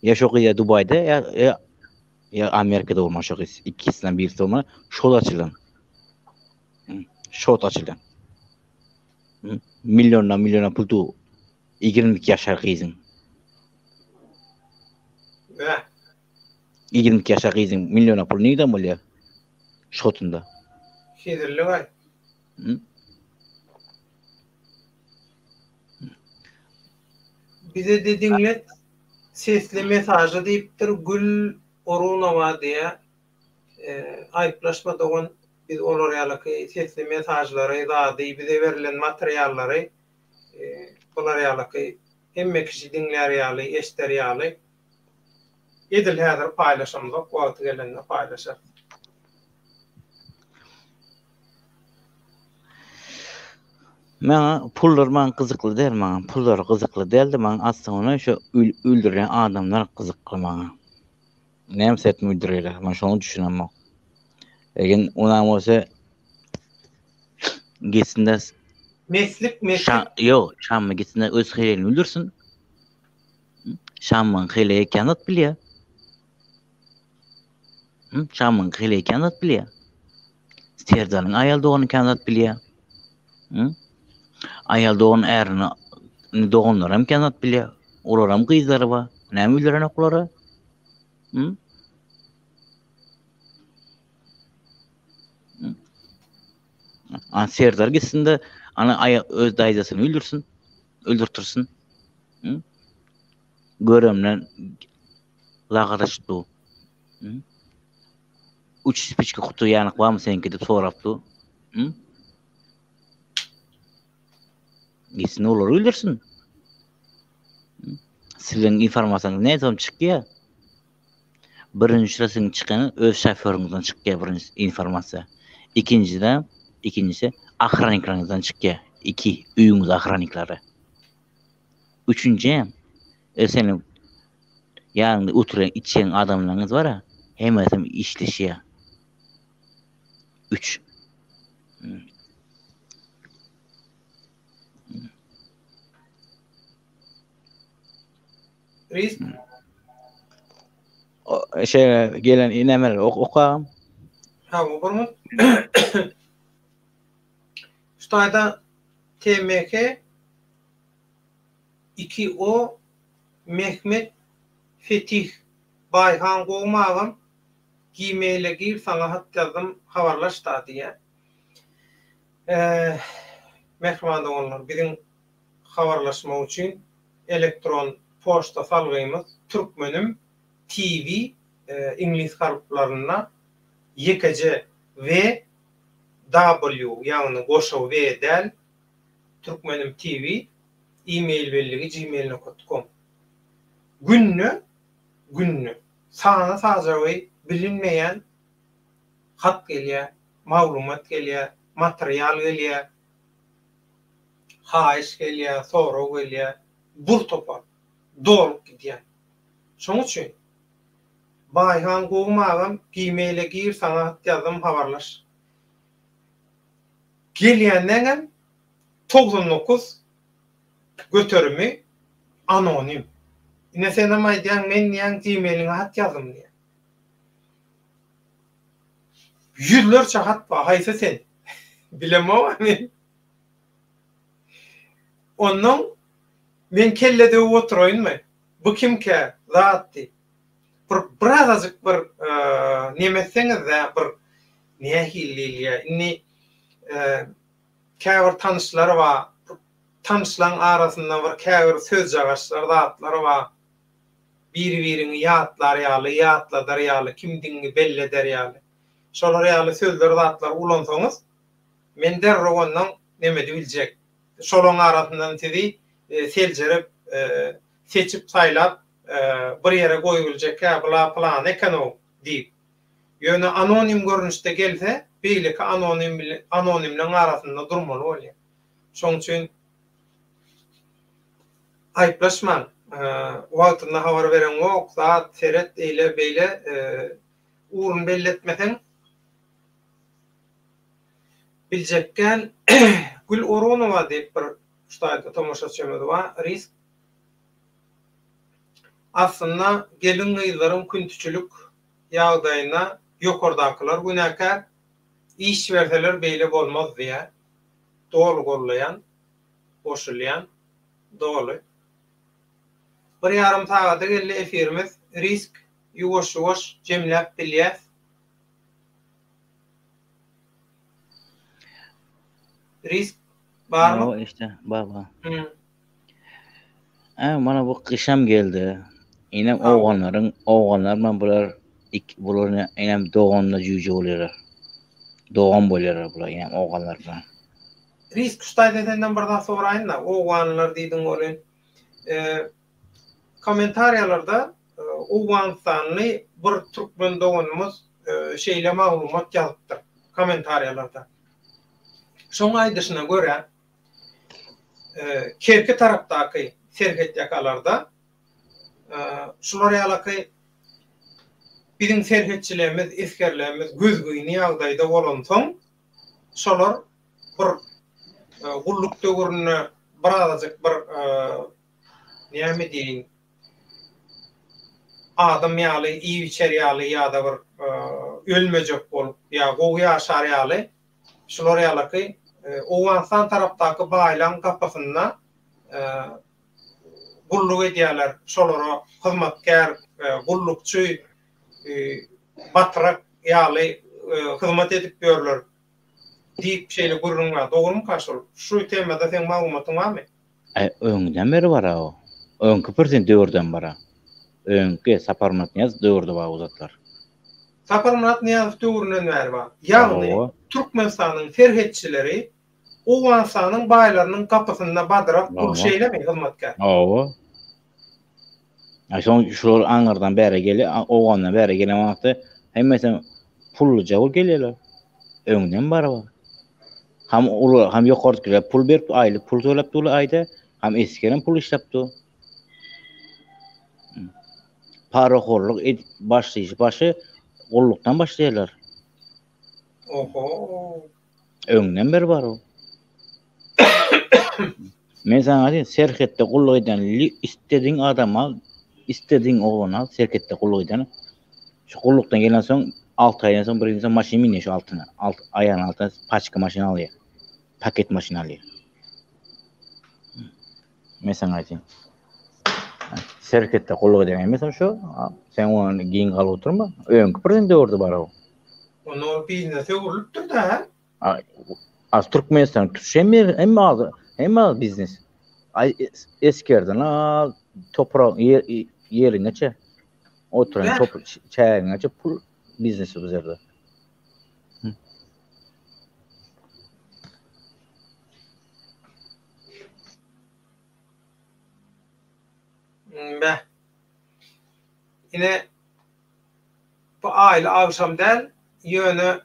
Ýa şo gyz ýa Dubaýda ýa ýa ýa Amerikada bolmaly şo gyz. Ikisinden birisi bolmaly. Şot açylan. Şot açylan. Milliondan milliona pul du. 22 ýaşar gyzyň. Bä. 22 ýaşar gyzyň milliona pul nirden bolýar? Şotunda. Hezillik aý. Bize-de diňlet sesli mesažy diýipdir Gül Orunowa diýä. Aýyplaşma dogan biz olar ýalyky sesli mesažlary zady bize berlen materiallary bular ýalyky hemme kişi diňlär ýaly eşder ýaly edil häzir paýlaşamzok wagty gelende paýlaşarys. Maňa pullar maňa gyzykly däl maňa pullar gyzykly dälde maňa aslynda şu öldürýän adamlar gyzykly maňa. Näme sebäpden öldürýärler men şoňa düşünemok. Eger onam bolsa gitsin-de Meslik meslik. Ýok, Şammy gitsin-de öz heleýini öldürsin. Şammyň heleýi kän zat bilýär. Şammyň heleýi kän zat bilýär. Serdaryň aýal dogany kän zat bilýär. Aýal dogan ärini doganlary hem kän zat bilýär. Olaram gyzlary bar. Näme öldürenok olary? Ana Serdar gitsin-de, ana aýa öz daýzasyny öldürsin, öldürtirsin. Göremden lagadaşyp dur. Üç spiçka guty ýanyk barmy seňki diýip sorap dur. Gitsin olary öldürsin. Siziň informasiýaňyz nädip çykýar? Birinji siziň çykany öz şoföriňizden çykýar birinji informasiýa. Ikinjide, ikinjisi охранниkleriňizden çykýar. Iki öýüňiz охранniklary. Üçünji e, seniň ýanyňda oturan içýän adamlaryňyz bar, hemmesi işleşýär. Üç. Risk. Şey gelen inemeler ok okagam. Ha, bu bir minut. Şu taýda TMH 2O Mehmet Fetih Baýhan gowmy agam Gmaile gir saňa hat ýazdym habarlaş-da diýýär. Mähriban doganlar biziň habarlaşmak üçin elektron poçta salgymyz Türkmenim TV iňlis harplarynda ýekeje W W ýagny goşa W däl Türkmenim TV e-mail belligi gmail nokat kom Günde günde sany sajagy bilinmeýän hat gelýär, maglumat gelýär, material gelýär, haýyş gelýär, sorag gelýär, bur topar dolup gidýär. Şoň üçin Baýhan gowumy agam gmaile gir saňa hat ýazdym habarlaş. Gelýänleňem 99 göterimi anonim. Ine senem aýdýaň men diýýäň gmailiňe hat ýazdym diýýäň. Ýüzlerçe hat bar haýsy sen? Bilemog-a men. Onnoň men kelle döwüp oturaýynmy? Bu kimkä zat diýip. Bir birazajyk bir neme etseňiz-dä bir nähili diýilýär indi käbir tanyşlar bar tanyşlaň arasynda bir käbir sözjagaşlar zatlar bar. Biri-biriňi ýatlar ýaly, ýatladar ýaly, kimdigiňi belli eder ýaly. Şolar ýaly sözleri zatlary ulansaňyz, men derrew ondan neme dibiljek. Şolaň arasyndan sizi seljerip, seçip saýlap bir ýere goýubiljek, hä bula pylany eken-ow diýip. Ýöne anonim görnüşde gelse, beýleki anonim bilen anonimleň arasynda durmaly bolýar. Şoň üçin aýyplaşmaň. Wagtynda habar bereňok, zat, seret, eýle, beýle, ugruny belli etmeseň biljekgäl. Gül Orunowa diýip bir şu taýda tomaşaçymyz bar. Risk. Aslynda gelin-gyzlaryň küntüçilik ýagdaýyna ýokardakylar günäkär. Iş berseler beýle bolmaz diýýär. Doly gollaýan. Goşulýan. Doly. Bir ýarym sagada geldi efirimiz. Risk ýuwaş-ýuwaş jemläp bilýäs. Risk barmy? Hawa işte bar bar. Hä mana bu gyşam geldi. Inem owganlaryň owganlar bilen bular ik bular inem doganla jüýje bolýarlar. Dogan bolýarlar bular inem owganlar bilen. Risk şu taýda senden bir zat soraýyn-da, owganlylar diýdiň welin, kommentariýalarda owganystanly bir türkmen doganymyz şeýle maglumat ýazypdyr kommentariýalarda. Şoň aýdyşyna görä, Kerki tarapdaky serhet ýakalarda şular ýalaky biziň serhetçilerimiz, esgerlerimiz gözgyny ýagdaýda bolansoň, şolar bir gulluk döwründe birazajyk bir näme diýeýin, adam ýaly iýip-içer ýaly ýa-da bir ölmejek bolup ýa gowy ýaşar ýaly şular ýalaky Owganystan tarapdaky baýlaň gapysynda gulluk edýärler, şolara hyzmatkär, gullukçy, batrak ýaly hyzmat edip ýörler diýip şeýle gürrüň bar. Dogrumyka şol? Şu temada seň maglumatyň barmy? Aý öňden beri bar-a o. Öňki prezident döwürden bar-a. Öňki Saparmyrat Nyýazow döwürde bar o zatlar. Saparmyrat Nyýazow döwründen bäri bar. Ýagny Türkmenistanyň serhetçileri Owganystanyň baýlarynyň gapysynda badrak gul şeýlemi hyzmatkär? Hawa. Aý soň şular aňyrdan bäre gelýär, Owgandan bäre gelen wagty hemmesi pulluja bolup gelýärler. Öňden bar o. Ham uly, ham ýokardakylar pul berip, aýlyk pul töläp durlar aýda, ham esgerem pul işläp dur. Parahorluk edip başlaýşy başy gullukdan başlaýarlar. Oho. Öňden beri bar o. Men saňa diýen serhetde gulluk edýän istediň adam al, istediň oglan al, serhetde gulluk edýän. Şu gullukdan gelen soň 6 aýdan soň bir ýyldan soň maşyn münýär şu altyna. Alt aýagyň altyna paçka maşyn alýar. Paket maşyn alýar. Men saňa aýtayyn. Serhetde gulluk edýän hemmesi şu. Sen oňa giň galyp oturma. Öňki prezident döwürde bar o. Onda ol biznese öwrülipdir-dä, hä? Az Türkmenistan tutuş hemme hemme az hemme az biznes. Ay esgerden al toprak ýer ýeriňeçe oturan top çägiňeçe pul biznesi bu ýerde. Beh. Ine bu aýly agşam däl, ýöne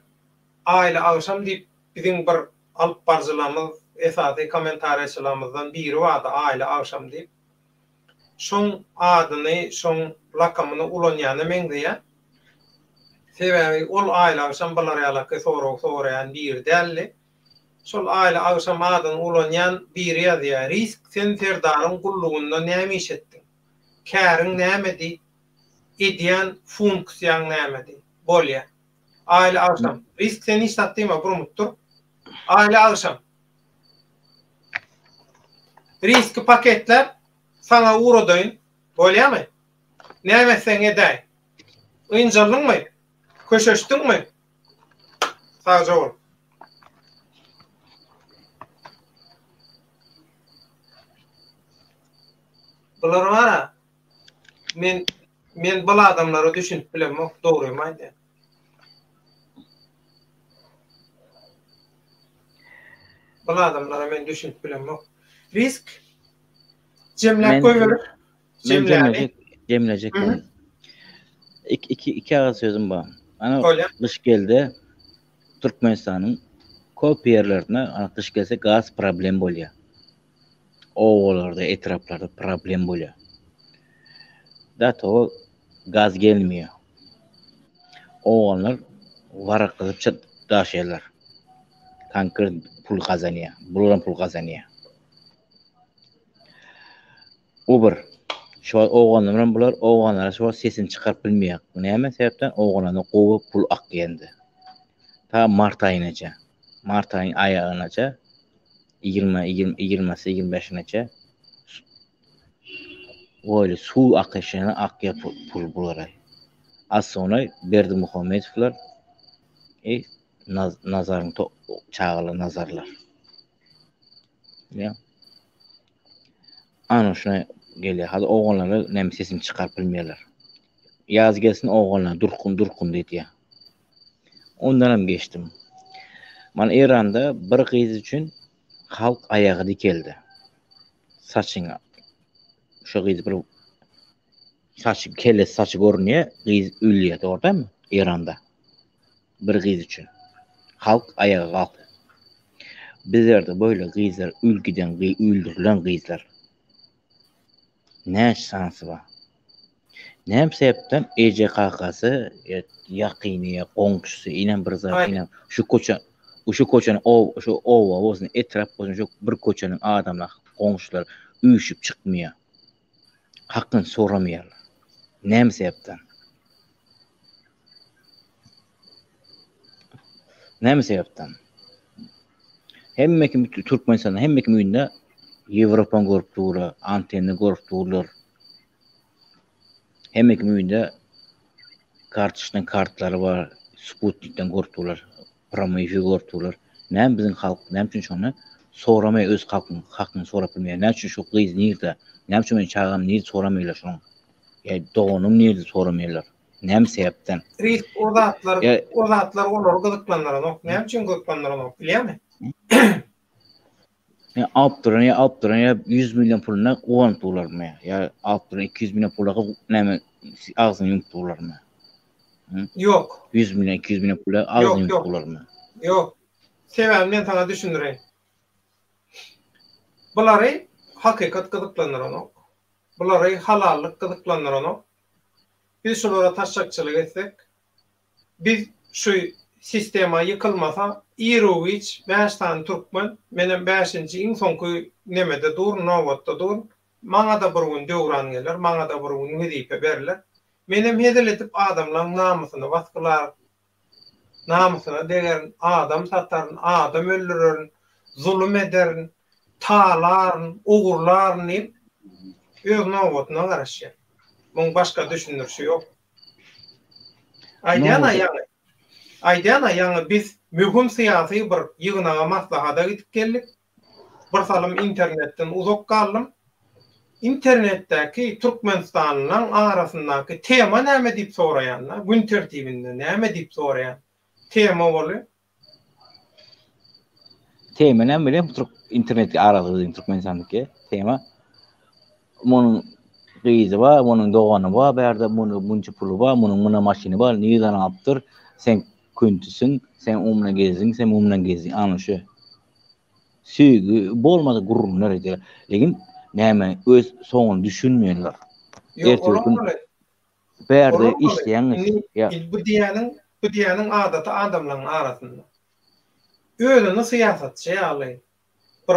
Aýly agşam diýip biziň bir alyp baryjylarymyz, esasy kommentariýaçylarymyzdan biri bardy Aýly agşam diýip. Şoň adyny, şoň lakamyny ulanýana meňzeýär. Sebäbi ol Aýly agşam bular ýalaky sorag soraýan biri däldi. Şol Aýly agşam adyny ulanýan biri ýazýar, Risk sen Serdaryň gullugynda näme iş etdiň? Käriň nämedi? Edýän funksiýaň nämedi? Bolýa. Aýly agşam. Risk sen hiç zat diýme, burmup dur. Aýly agşam. Riski paketläp saňa ugradaýyn. Bolýamy? Näme etseň edäý. Ynjaldyňmy? Köşeşdiňmi? Sagja bol. Bular bara men men bul adamlara düşünip bilemok, dogrymy aýdýan. Bul adamlara men düşünip bilemok. Risk jemläp goýberip. Men jemlejek, jemlejek. Iki iki iki agyz sözüm bar. Ana gyş geldi. Türkmenistanyň köp ýerlerinde ana gyş gelse gaz problem bolýar. Obalarda, etraplarda problem bolýar. Da to gaz gelmeýär. Oganlar warakladyp daşaýarlar. Konkret pul gazanýar. Bularam pul gazanýar. O bir. Şu wagt owganlar bilen bular owganlara şu wagt sesini çykaryp bilmeýär. Näme sebäpden? Owganlarda gowy pul akýandy. Ta mart aýynaça. Mart aýyň aýagynaça 20 20 20-si 25-ineçe Oýly suw akyşyna akýar pul bulara. Az soňra Berdimuhamedowlar e Nazaryň çagalar Nazarlar. Ýa. Ana şuna gelýär. Hadi oglanlara näme sesini çykaryp bilmeýärler. Ýaz gelsin oglanlar durkun durkun diýýär. Ondan hem geçdim. Man Eýranda bir gyz üçin halk aýagy dikeldi. Saçyňa. Şu gyz bir saçy kellesi saçy görünýär, gyz ölýär, dogry dälmi? Eýranda. Bir gyz üçin. Halk aýaga galdy. Bizlerde böyle gyzlar ül giden öldürilen gyzlar. Näçe sanysy bar. Näme sebäpden eje kakasy ýakyny ýa goňşusy inem bir zat inem şu köçe şu köçeni o şu oba bolsun etrap bolsun şu bir köçeniň adamlar goňşular üýşüp çykmaýar. Hakyny soramaýarlar. Näme sebäpden? Näme sebäpden? Hemme kim Türkmenistanda hemme kim öýünde Ýewropany görüp durlar, antenni görüp durlar. Hemme kim öýünde kartoçdan kartlary bar, sputnikden görüp durlar, pramy efir görüp durlar. Näme biziň halk näme üçin şony soramaý öz halkyň hakyny sorap bilmeýär. Näme üçin şu gyz nirde? Näme üçin meniň çagam nirde soramaýlar şonuň? Ýa doganym nirde soramaýarlar? Näme sebäpden? Risk o zatlar, o zatlar olary gyzyklandyranok. Näme üçin gyzyklandyranok bilýämi? Ýa alyp duran, ýa alyp duran, ýa 100 million puluna guwanyp durlarmy? Ýa alyp duran 200 million pula näme agzyny ýumup durlarmy? Ýok. 100 million, 200 million pula agzyny ýumup durlarmy? Ýok. Sebäbini men saňa düşündireýin. Bulary hakykat gyzyklandyranok. Bulary halallyk gyzyklandyranok. Biz şulara taşşakçylyk etsek, biz şu sistema ýykylmasa, iru-giç bäş sany türkmen, menem bäşinji iň soňky nemede durun, nobatda durun, maňa-da bir gün döwran geler, maňa-da bir gün wezipe berler. Menem hezil edip adamlaň namysyny basgylaryn. Namysyna degerin, adam sataryn, adam öldürerin, zulum ederin, talaryn, ogurlaryn diýip, öz nobatyna garaşýar. Muň başga düşündirişi ýok. Aýdýan-a ýaňy, aýdýan-a ýaňy biz möhüm syýasy bir ýygnaga maslahata gidip geldik. Bir salym internetden uzak galdym. Internetdäki türkmenistanlylaň arasyndaky tema näme diýip soraýan-da, gün tertibinde näme diýip soraýan tema boldy. Tema näme bilýän türk internetde arasy biziň Türkmenistandaky tema. Munuň gyzy bar, munuň dogany bar bärde, munuň munça puly bar, munuň muna maşyny bar, nirden alypdyr, sen küntüsiň, sen umna gezdiň, sen mumna gezdiň, ana şu. Söýgi bolmasa gürrüňler edýär. Lekin näme öz soňuny düşünmeýärler. Ýok, olam gün bärde işleýäň. Bu diýýäniň, bu diýýäniň adaty adamlaryň arasynda. Özüni syýasatçy ýaly bir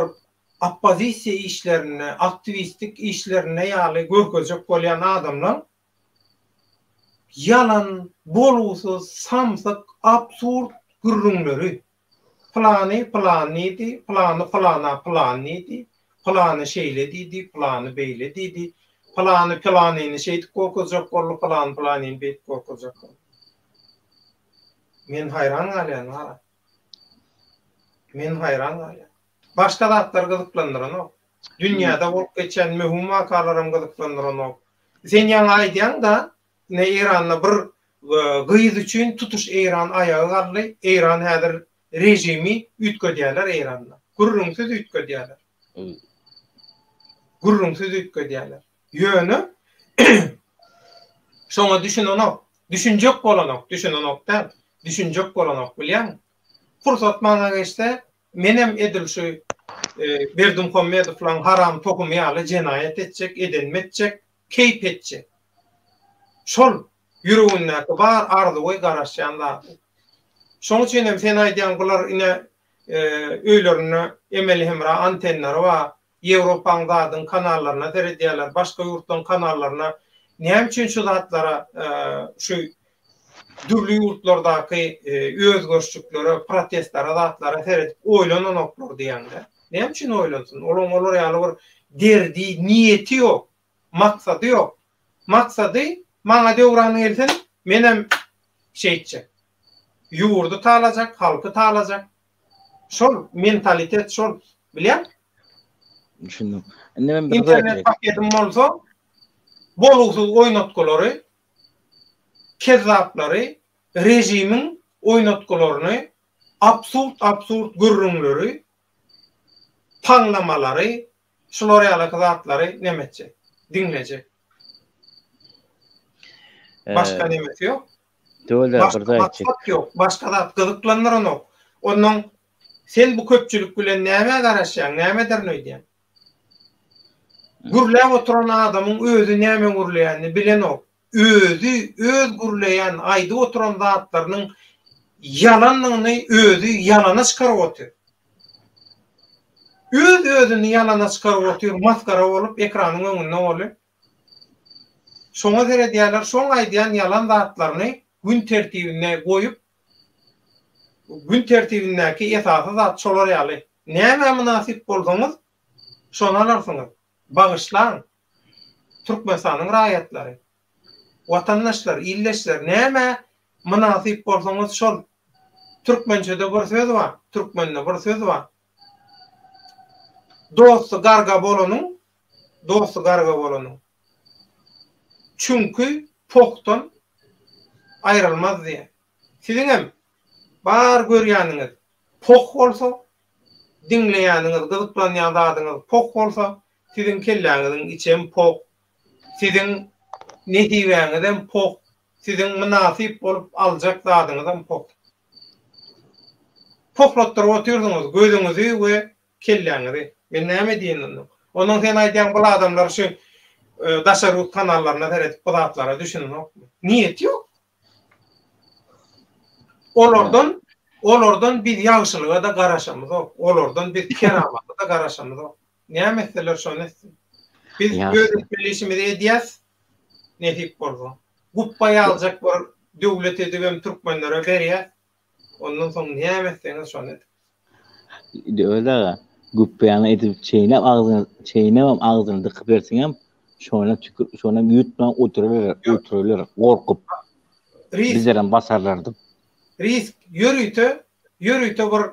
oppozisiýa işlerinde, aktiwistlik işlerinde ýaly görkezjek bolýan adamlaň ýalan, bolgusyz, samsyk, absurd gürrüňleri. Pylany pylan diýdi, pylany pylana pylan diýdi, pylany şeýle diýdi, pylany beýle diýdi, pylany pylanyny şeýdip gorkuzjak boldy, pylany pylanyny beýdip gorkuzjak boldy. Men haýran galýan gara. Men haýran galýan. Başga zatlar gyzyklandyranok. Dünýäde bolup geçýän möhüm wakalaram gyzyklandyranok. Sen ýaňy aýdýaň-da, Ine Eýranda bir gyz üçin tutuş Eýran aýaga galdy. Eýran häzir režimi üýtgedýärler Eýranda. Gürrüňsiz üýtgedýärler. Gürrüňsiz üýtgedýärler. Ýöne şoňa düşünenok. Düşünjek bolanok, düşünenok däl. Düşünjek bolanok bilýäňmi? Pursat maňa geçse, menem edil şu Berdimuhamedowlaň haram tohumy ýaly jenaýat etjek, edenimi etjek, keýp etjek. Şol ýüregindäki bar arzuwy garaşýan zady. Şoň üçin hem sen aýdýaň bular ine öýlerinde emeli hemra antennleri bar, Ýewropaň zadyň kanallaryna seredýärler, başga ýurtlaryň kanallaryna. Näme üçin şu zatlara şu dürli ýurtlardaky özgerişliklere, protestlere, zatlara seredip oýlananoklar diýende. Näme üçin oýlansyn? Olaň olar ýaly bir derdi, niýeti ýok, maksady ýok. Maksady maňa döwran gelsin, menem şeýtjek. Ýurdy talajak, halky talajak. Şol mentalitet şol, bilýäňmi? Düşündim. Indi men bir Internet paketim bolsa, bolugsyz oýnatgylary, kezzaplary, režimiň oýnatgylaryny, absurd-absurd gürrüňleri, paňlamalary, şular ýalaky zatlary neme etjek, diňlejek. Başga nemesi ýok. Başga maksat ýok, başga zat gyzyklandyranok. Onnoň sen bu köpçülik bilen nämä garaşýaň, näme ederin öýdýäň? Gürläp oturan adamyň özi näme gürleýänini bilenok. Özi öz gürleýän, aýdyp oturan zatlarynyň ýalandygyny özi ýalana çykaryp otyr. Öz-özüni ýalana çykaryp otyr, masgara bolup ekranyň öňünde bolup. Şoňa seredýärler, şoň aýdýan ýalan zatlaryny gün tertibinde goýup, gün tertibindäki esasy zat şolar ýaly. Nämä mynasyp bolsaňyz, şony alarsyňyz. Bagyşlaň, Türkmenistanyň raýatlary, watandaşlar, ildeşler, nämä mynasyp bolsaňyz şol. Türkmençede bir söz bar, türkmende bir söz bar. Dosty garga bolanyň Dosty garga bolanyň. Çüňki pohdan aýrylmaz diýýär. Siziňem bar görýäniňiz poh bolsa, diňleýäniňiz, gyzyklanýan zadyňyz poh bolsa, siziň kelläňiziň içem poh, siziň nesibäňizem poh, siziň mynasyp bolup aljak zadyňyzam poh. Pohlatdyryp otyrsyňyz gözüňizi we kelläňizi. Men näme diýeýin ondan? Ondan sen aýdýaň bul adamlar şu daşary ýurt kanallaryna seredip bu zatlara düşünenokmy? Niýeti ýok. Olardan olardan biz ýagşylyga-da garaşamyzok. Olardan biz keramata-da garaşamyzok. Näme etseler şony etsin. Biz öz etmeli işimizi edýäs. Nesip bolsa. Gupba ýaljak bir döwlet edibem türkmenlere berýäs. Ondan soň näme etseňiz şony ediň. Döwlet aga, güpbäňi edip çeýnäp agzyňa, çeýnäbem agzyny dykyp berseňem, şonam tükür, şonam ýutman oturyberer, oturyberer, gorkup. Risk. Bizlerem basarlardyk. Risk, ýörite, ýörite bir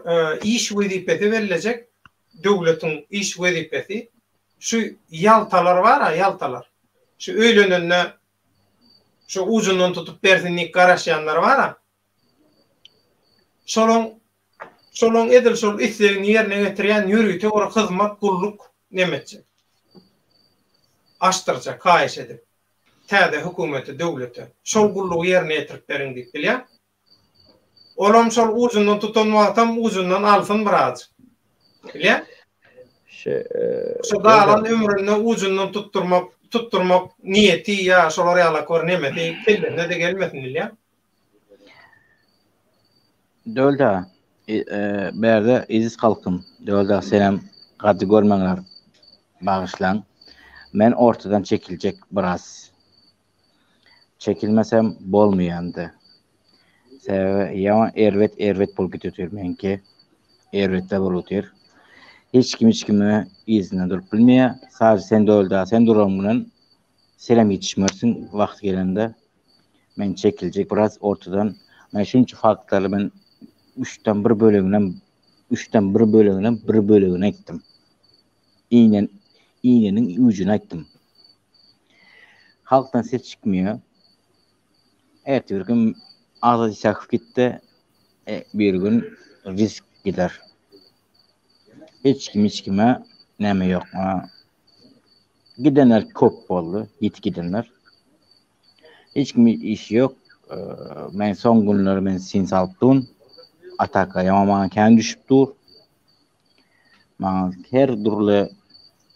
iş wezipesi bellejek döwletiň iş wezipesi. Şu ýaltalar bar-a, ýaltalar. Şu öýlenende şu ujundan tutup bersin diýip garaşýanlar bar-a. Şolaň şolaň edil şol islegini ýerine getirýän ýörite bir hyzmat gulluk neme etjek. Açdyrjak haýyş edip. Täze hökümete, döwlete. Şol gullugy ýerine ýetirip beriň diýip bilýäň. Olam şol ujundan tutan wagtam ujundan alsyn birazjyk. Bilýäň? Şu galan ömründe ujundan tutdurmak, tutdurmak niýeti ýa şolar ýalak bir nemesi kellesine-de gelmesin bilýäň. Döwlet aga, bärde eziz halkym, Döwlet aga senem gaty görmeňler, bagyşlaň. Men ortadan çekiljek biraz. Çekilmesem bolmaýandy. Sebäbi ýaman erbet erbet bolup gidip otyr meňki. Erbetde bolup otyr. Hiç kim hiç kime yzyndan durup bilmeýär. Sadece sen Döwlet aga sen duran bilen senem ýetişmersiň wagty gelende. Men çekiljek biraz ortadan. Men şunça faktlary men üçden bir böleginem üçden bir böleginem bir bölegini aýtdym. Iňňen iňňeniň ujuny aýtdym. Halkdan ses çykmýar. Ertir bir gün Azat Isakow gitdi. E, bir gün risk gider. Hiç kim hiç kime näme ýok. Gidenler köp boldy, ýiti gidenler. Hiç kim işi ýok. Men soň günler men sin salyp durun. Ataka ýaman maňa kän düşüp dur. Maňa her dürli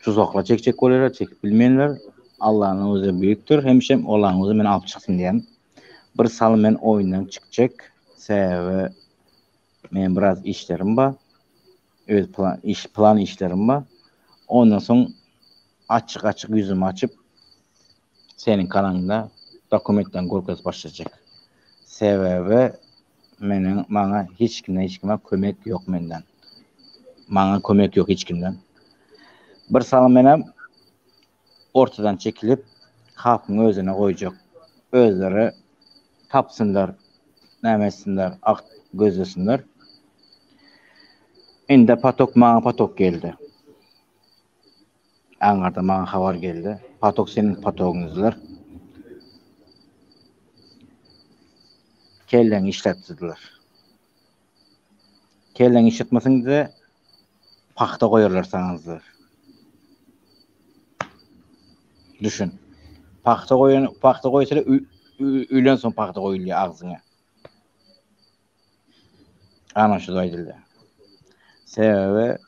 tuzaklar çekjek bolýarlar, çekip bilmeýärler. Allanyň özi büýükdir. Hemişe Allanyň özi meni alyp çyksyn diýen. Bir salym men oýundan çykjak. Sebäbi men biraz işlerim bar. Öz plan, iş plan işlerim bar. Ondan soň açyk-açyk ýüzümi açyp seniň kanalyňda dokumentlerini görkezip başlajak. Sebäbi meniň maňa hiç kimden hiç kime kömek ýok menden. Maňa kömek ýok hiç kimden. Bir salym menem ortadan çekilip halkyň özüne goýjak. Özleri tapsynlar, näme etsinler, agt gözlesinler. Indi patok maňa patok geldi. Aňarda maňa habar geldi. Patok seniň patogyňyzdyr. Kelläňi işletdiler. Kelläňi işletmeseň de pagta goýarlar saňa Düşün. Pagta goýan, pagta goýsalar öýlen soň pagta goýulýar agzyňa. Ana şu aýdyldy. Sebäbi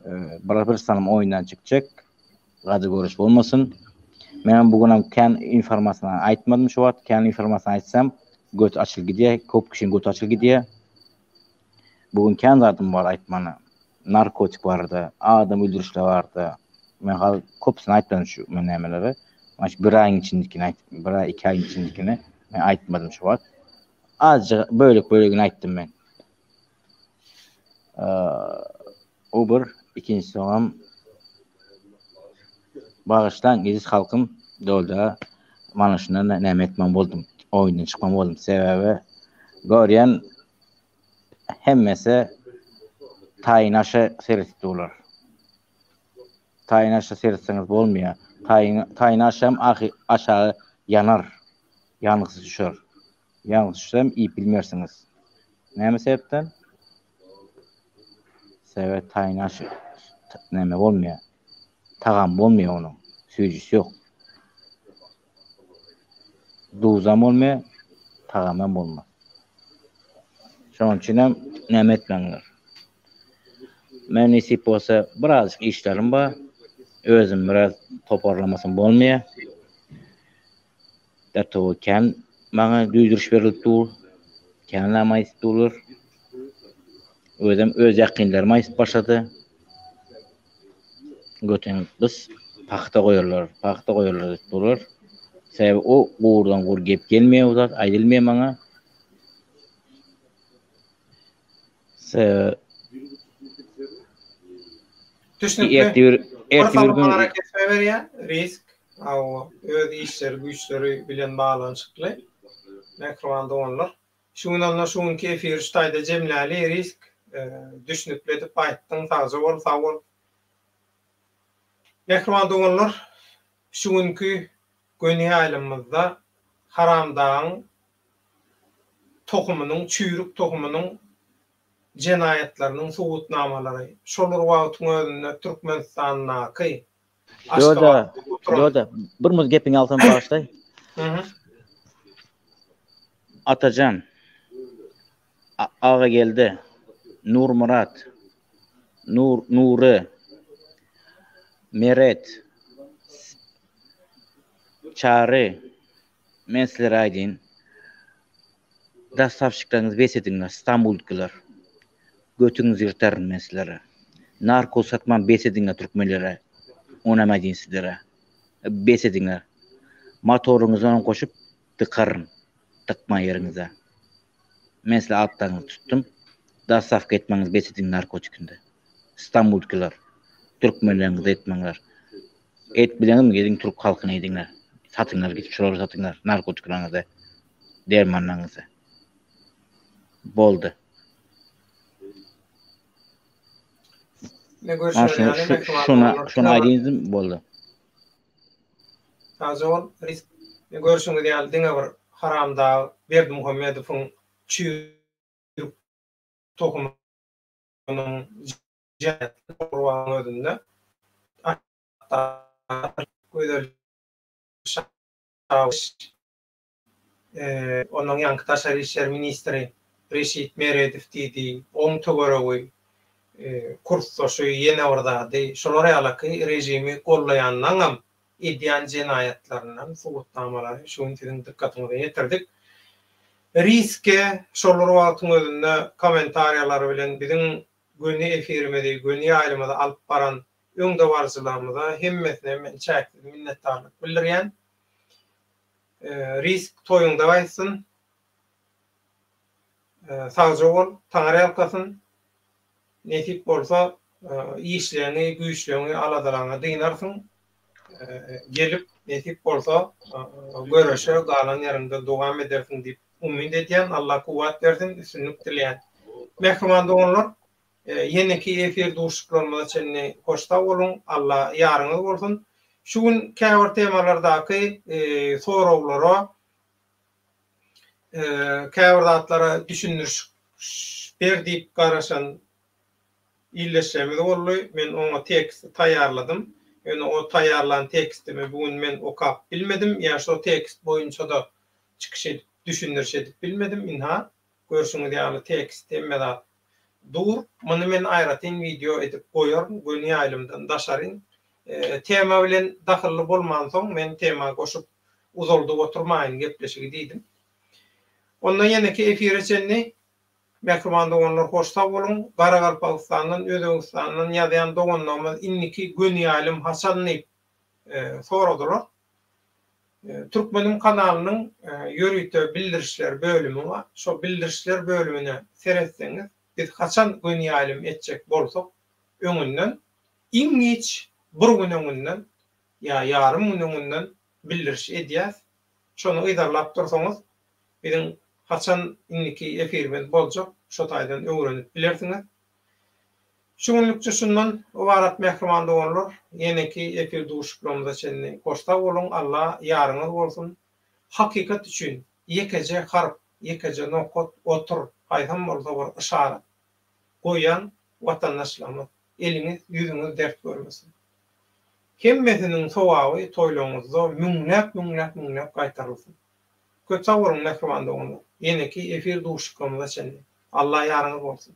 bir bir sanym oýundan çykjak. Gaty görüş bolmasyn. Men bu gün kän informasiýany aýtmadym şu wagt. Kän informasiýany aýtsam göt açyl gidýär. Köp kişiniň göti açyl gidýär. Bu gün kän zadym bar aýtmana. Narkotik barada, adam öldürişler barada. Men hal köpüsini aýtmadym şu men nämeleri. Men şu bir aýyň içindikini aýtdym. Bir aý, iki aýyň içindikini men aýtmadym şu wagt. Azjyk bölek bölegini aýtdym men. O bir, ikinji soňam bagyşlaň eziz halkym dolda mana şundan näme etmem boldum. Oýundan çykmam boldum. Sebäbi görýän hemmesi taýyn aşa seretip durlar. Taýyn aşa seretseňiz bolmaýar. Taýyn taýyn aşam aşagy ýanar. Ýangysy düşer. Ýangysy düşsem iýip bilmersiňiz. Näme sebäpden? Sebäbi taýyn aş näme bolmaýar. Tagam bolmaýar onuň. Süýjüsi ýok. Duzam bolmaýar, tagamam bolmaz. Şonuň üçin hem näme etmäňler. Men nesip bolsa birazjyk işlerim bar. Özüm biraz toparlamasam bolmaýar. Gaty kän maňa duýduryş berilip dur. Kän zam aýdyp durlar. Özem öz ýakynlarym aýdyp başlady. Götüň gys, pagta goýarlar, pagta goýarlar diýip durlar. Sebäbi o gurdan gur gep gelmeýär o zat aýdylmaýar maňa. Se Düşnükli. Ertir ertir bir gün arakesme berýär, risk. Hawa, öz işleri, güýçleri bilen baglanyşykly. Mähriban doganlar. Şu gün onda şu günki efiri şu taýda jemläli, risk. Düşnükli edip aýtdyň, sagja bol, sag bol. Mähriban doganlar, şu günki göni ýaýlymymyzda Haramdagyň tohumynyň, çüýrük tohumynyň jenaýatlarynyň subutnamalary, şol bir wagtyň özünde Türkmenistandaky Aşgabatda oturan. Ýoda, bir minut gepiňi alsam bagyşlaý. Atajan, Agageldi, Nurmyrat, Nur, Nury, Meret, Çary, Men sizlere aýdyn. Dostawşiklaryňyzy bes ediňler, Stambuldykylar. Götüňizi ýyrtaryn men sizlere. Narkoz satman bes ediňler türkmenlere. Onam aýdyn sizlere. Bes ediňler. Motoryňyzam goşup dykaryn. Dykma ýeriňize. Men sizle atlaryňyzy tutdum. Dostawka etmäňizi bes ediň narkotikinde. Stambuldykylar. Türkmenleriňizi etmäňler. Et bileňizmi gediň türk halkyna ediňler. Satyňlar gidip şolara satyňlar narkotiklaryňyzy. Dermanlaryňyzy. Boldy. Ne görüşler ýaly mähriban Şuna şuna aýdýndym boldy. Sagja bol risk. Görşüňiz ýaly diňe bir haramdag Berdimuhamedowyň çüýrük tohumynyň. Jenaýatlar özünde Gözel Onuň ýaňky daşary işler ministri Reşit Meredow diýdi, oň töweregi, kursdaşy ýene bir zady, şolar ýalaky režimi gollaýanlaňam edýän jenaýatlaryndan subutnamalary şu gün siziň dykgatyňyza ýetirdik. Riske şol bir wagtyň özünde kommentariýalary bilen biziň göni efirimizi, göni ýaýlymyzy alyp baran öňdebaryjylarymyza hemmesine men çäksiz minnetdarlyk bildirýän. Risk toýuňda gaýtsyn. Sagja bol, Taňry ýalkasyn. Nesip bolsa işleňi, güýçleňi, aladalaňy dynarsyň. Gelip, nesip bolsa göreşe galan ýeriňde dowam edersiň diýip umyt edýän. Allah kuwwat bersin, üstünlik dileýän. Mähriban doganlar, Ýeneki efir duşuşyklarymyza çenli hoş sag boluň, Alla ýaryňyz bolsun. Şu gün käbir temalardaky soraglara, käbir zatlara düşündiriş ber diýip garaşan ildeşlerimiz boldy. Men oňa teksti taýýarladym. Ýöne o taýýarlan tekstimi bu gün men okap bilmedim ýa şo tekst boýunça-da çykyş edip, düşündiriş edip bilmedim. Ynha, görşüňiz ýaly tekst hemme zat Dur, muny men aýratyn wideo edip goýaryn, göni ýaýlymdan daşaryn. Tema bilen dahylly bolmansoň, men tema goşup uzaldyp oturmaýyn gepleşigi diýdim. Onda ýeneki efire çenli mähriban doganlar hoş sag boluň. Garagalpagystandan, Özbegistandan ýazýan doganlarymyz indiki göni ýaýlym haçan diýip soradylar. Türkmeniň kanalynyň ýörite bildirişler bölümi bar. Şo bildirişler bölümine seretseňiz, biz haçan göni ýaýlym etjek bolsak, öňünden, iň giç bir gün öňünden ýa ýarym gün öňünden bildiriş edýäs. Şony yzarlap dursaňyz, biziň haçan indiki efirimiz boljak, şo taýdan öwrenip bilersiňiz. Şu günlükçe şundan ybarat mähriban doganlar, ýeneki efir duşuşyklarymyza çenli hoş sag boluň, Alla ýaryňyz bolsun. Hakykat üçin ýekeje harp, ýekeje nokat, otur, haýsam bolsa bir yşarat goýan watandaşlarymyz, eliňiz, ýüzüňiz dert görmesin. Hemmesiniň sogaby toýlaryňyzda müňläp, müňläp, müňläp gaýtarylsyn. Köp sag boluň mähriban doganlar, ýeneki efir duşuşyklarymyza çenli Alla ýaryňyz bolsun.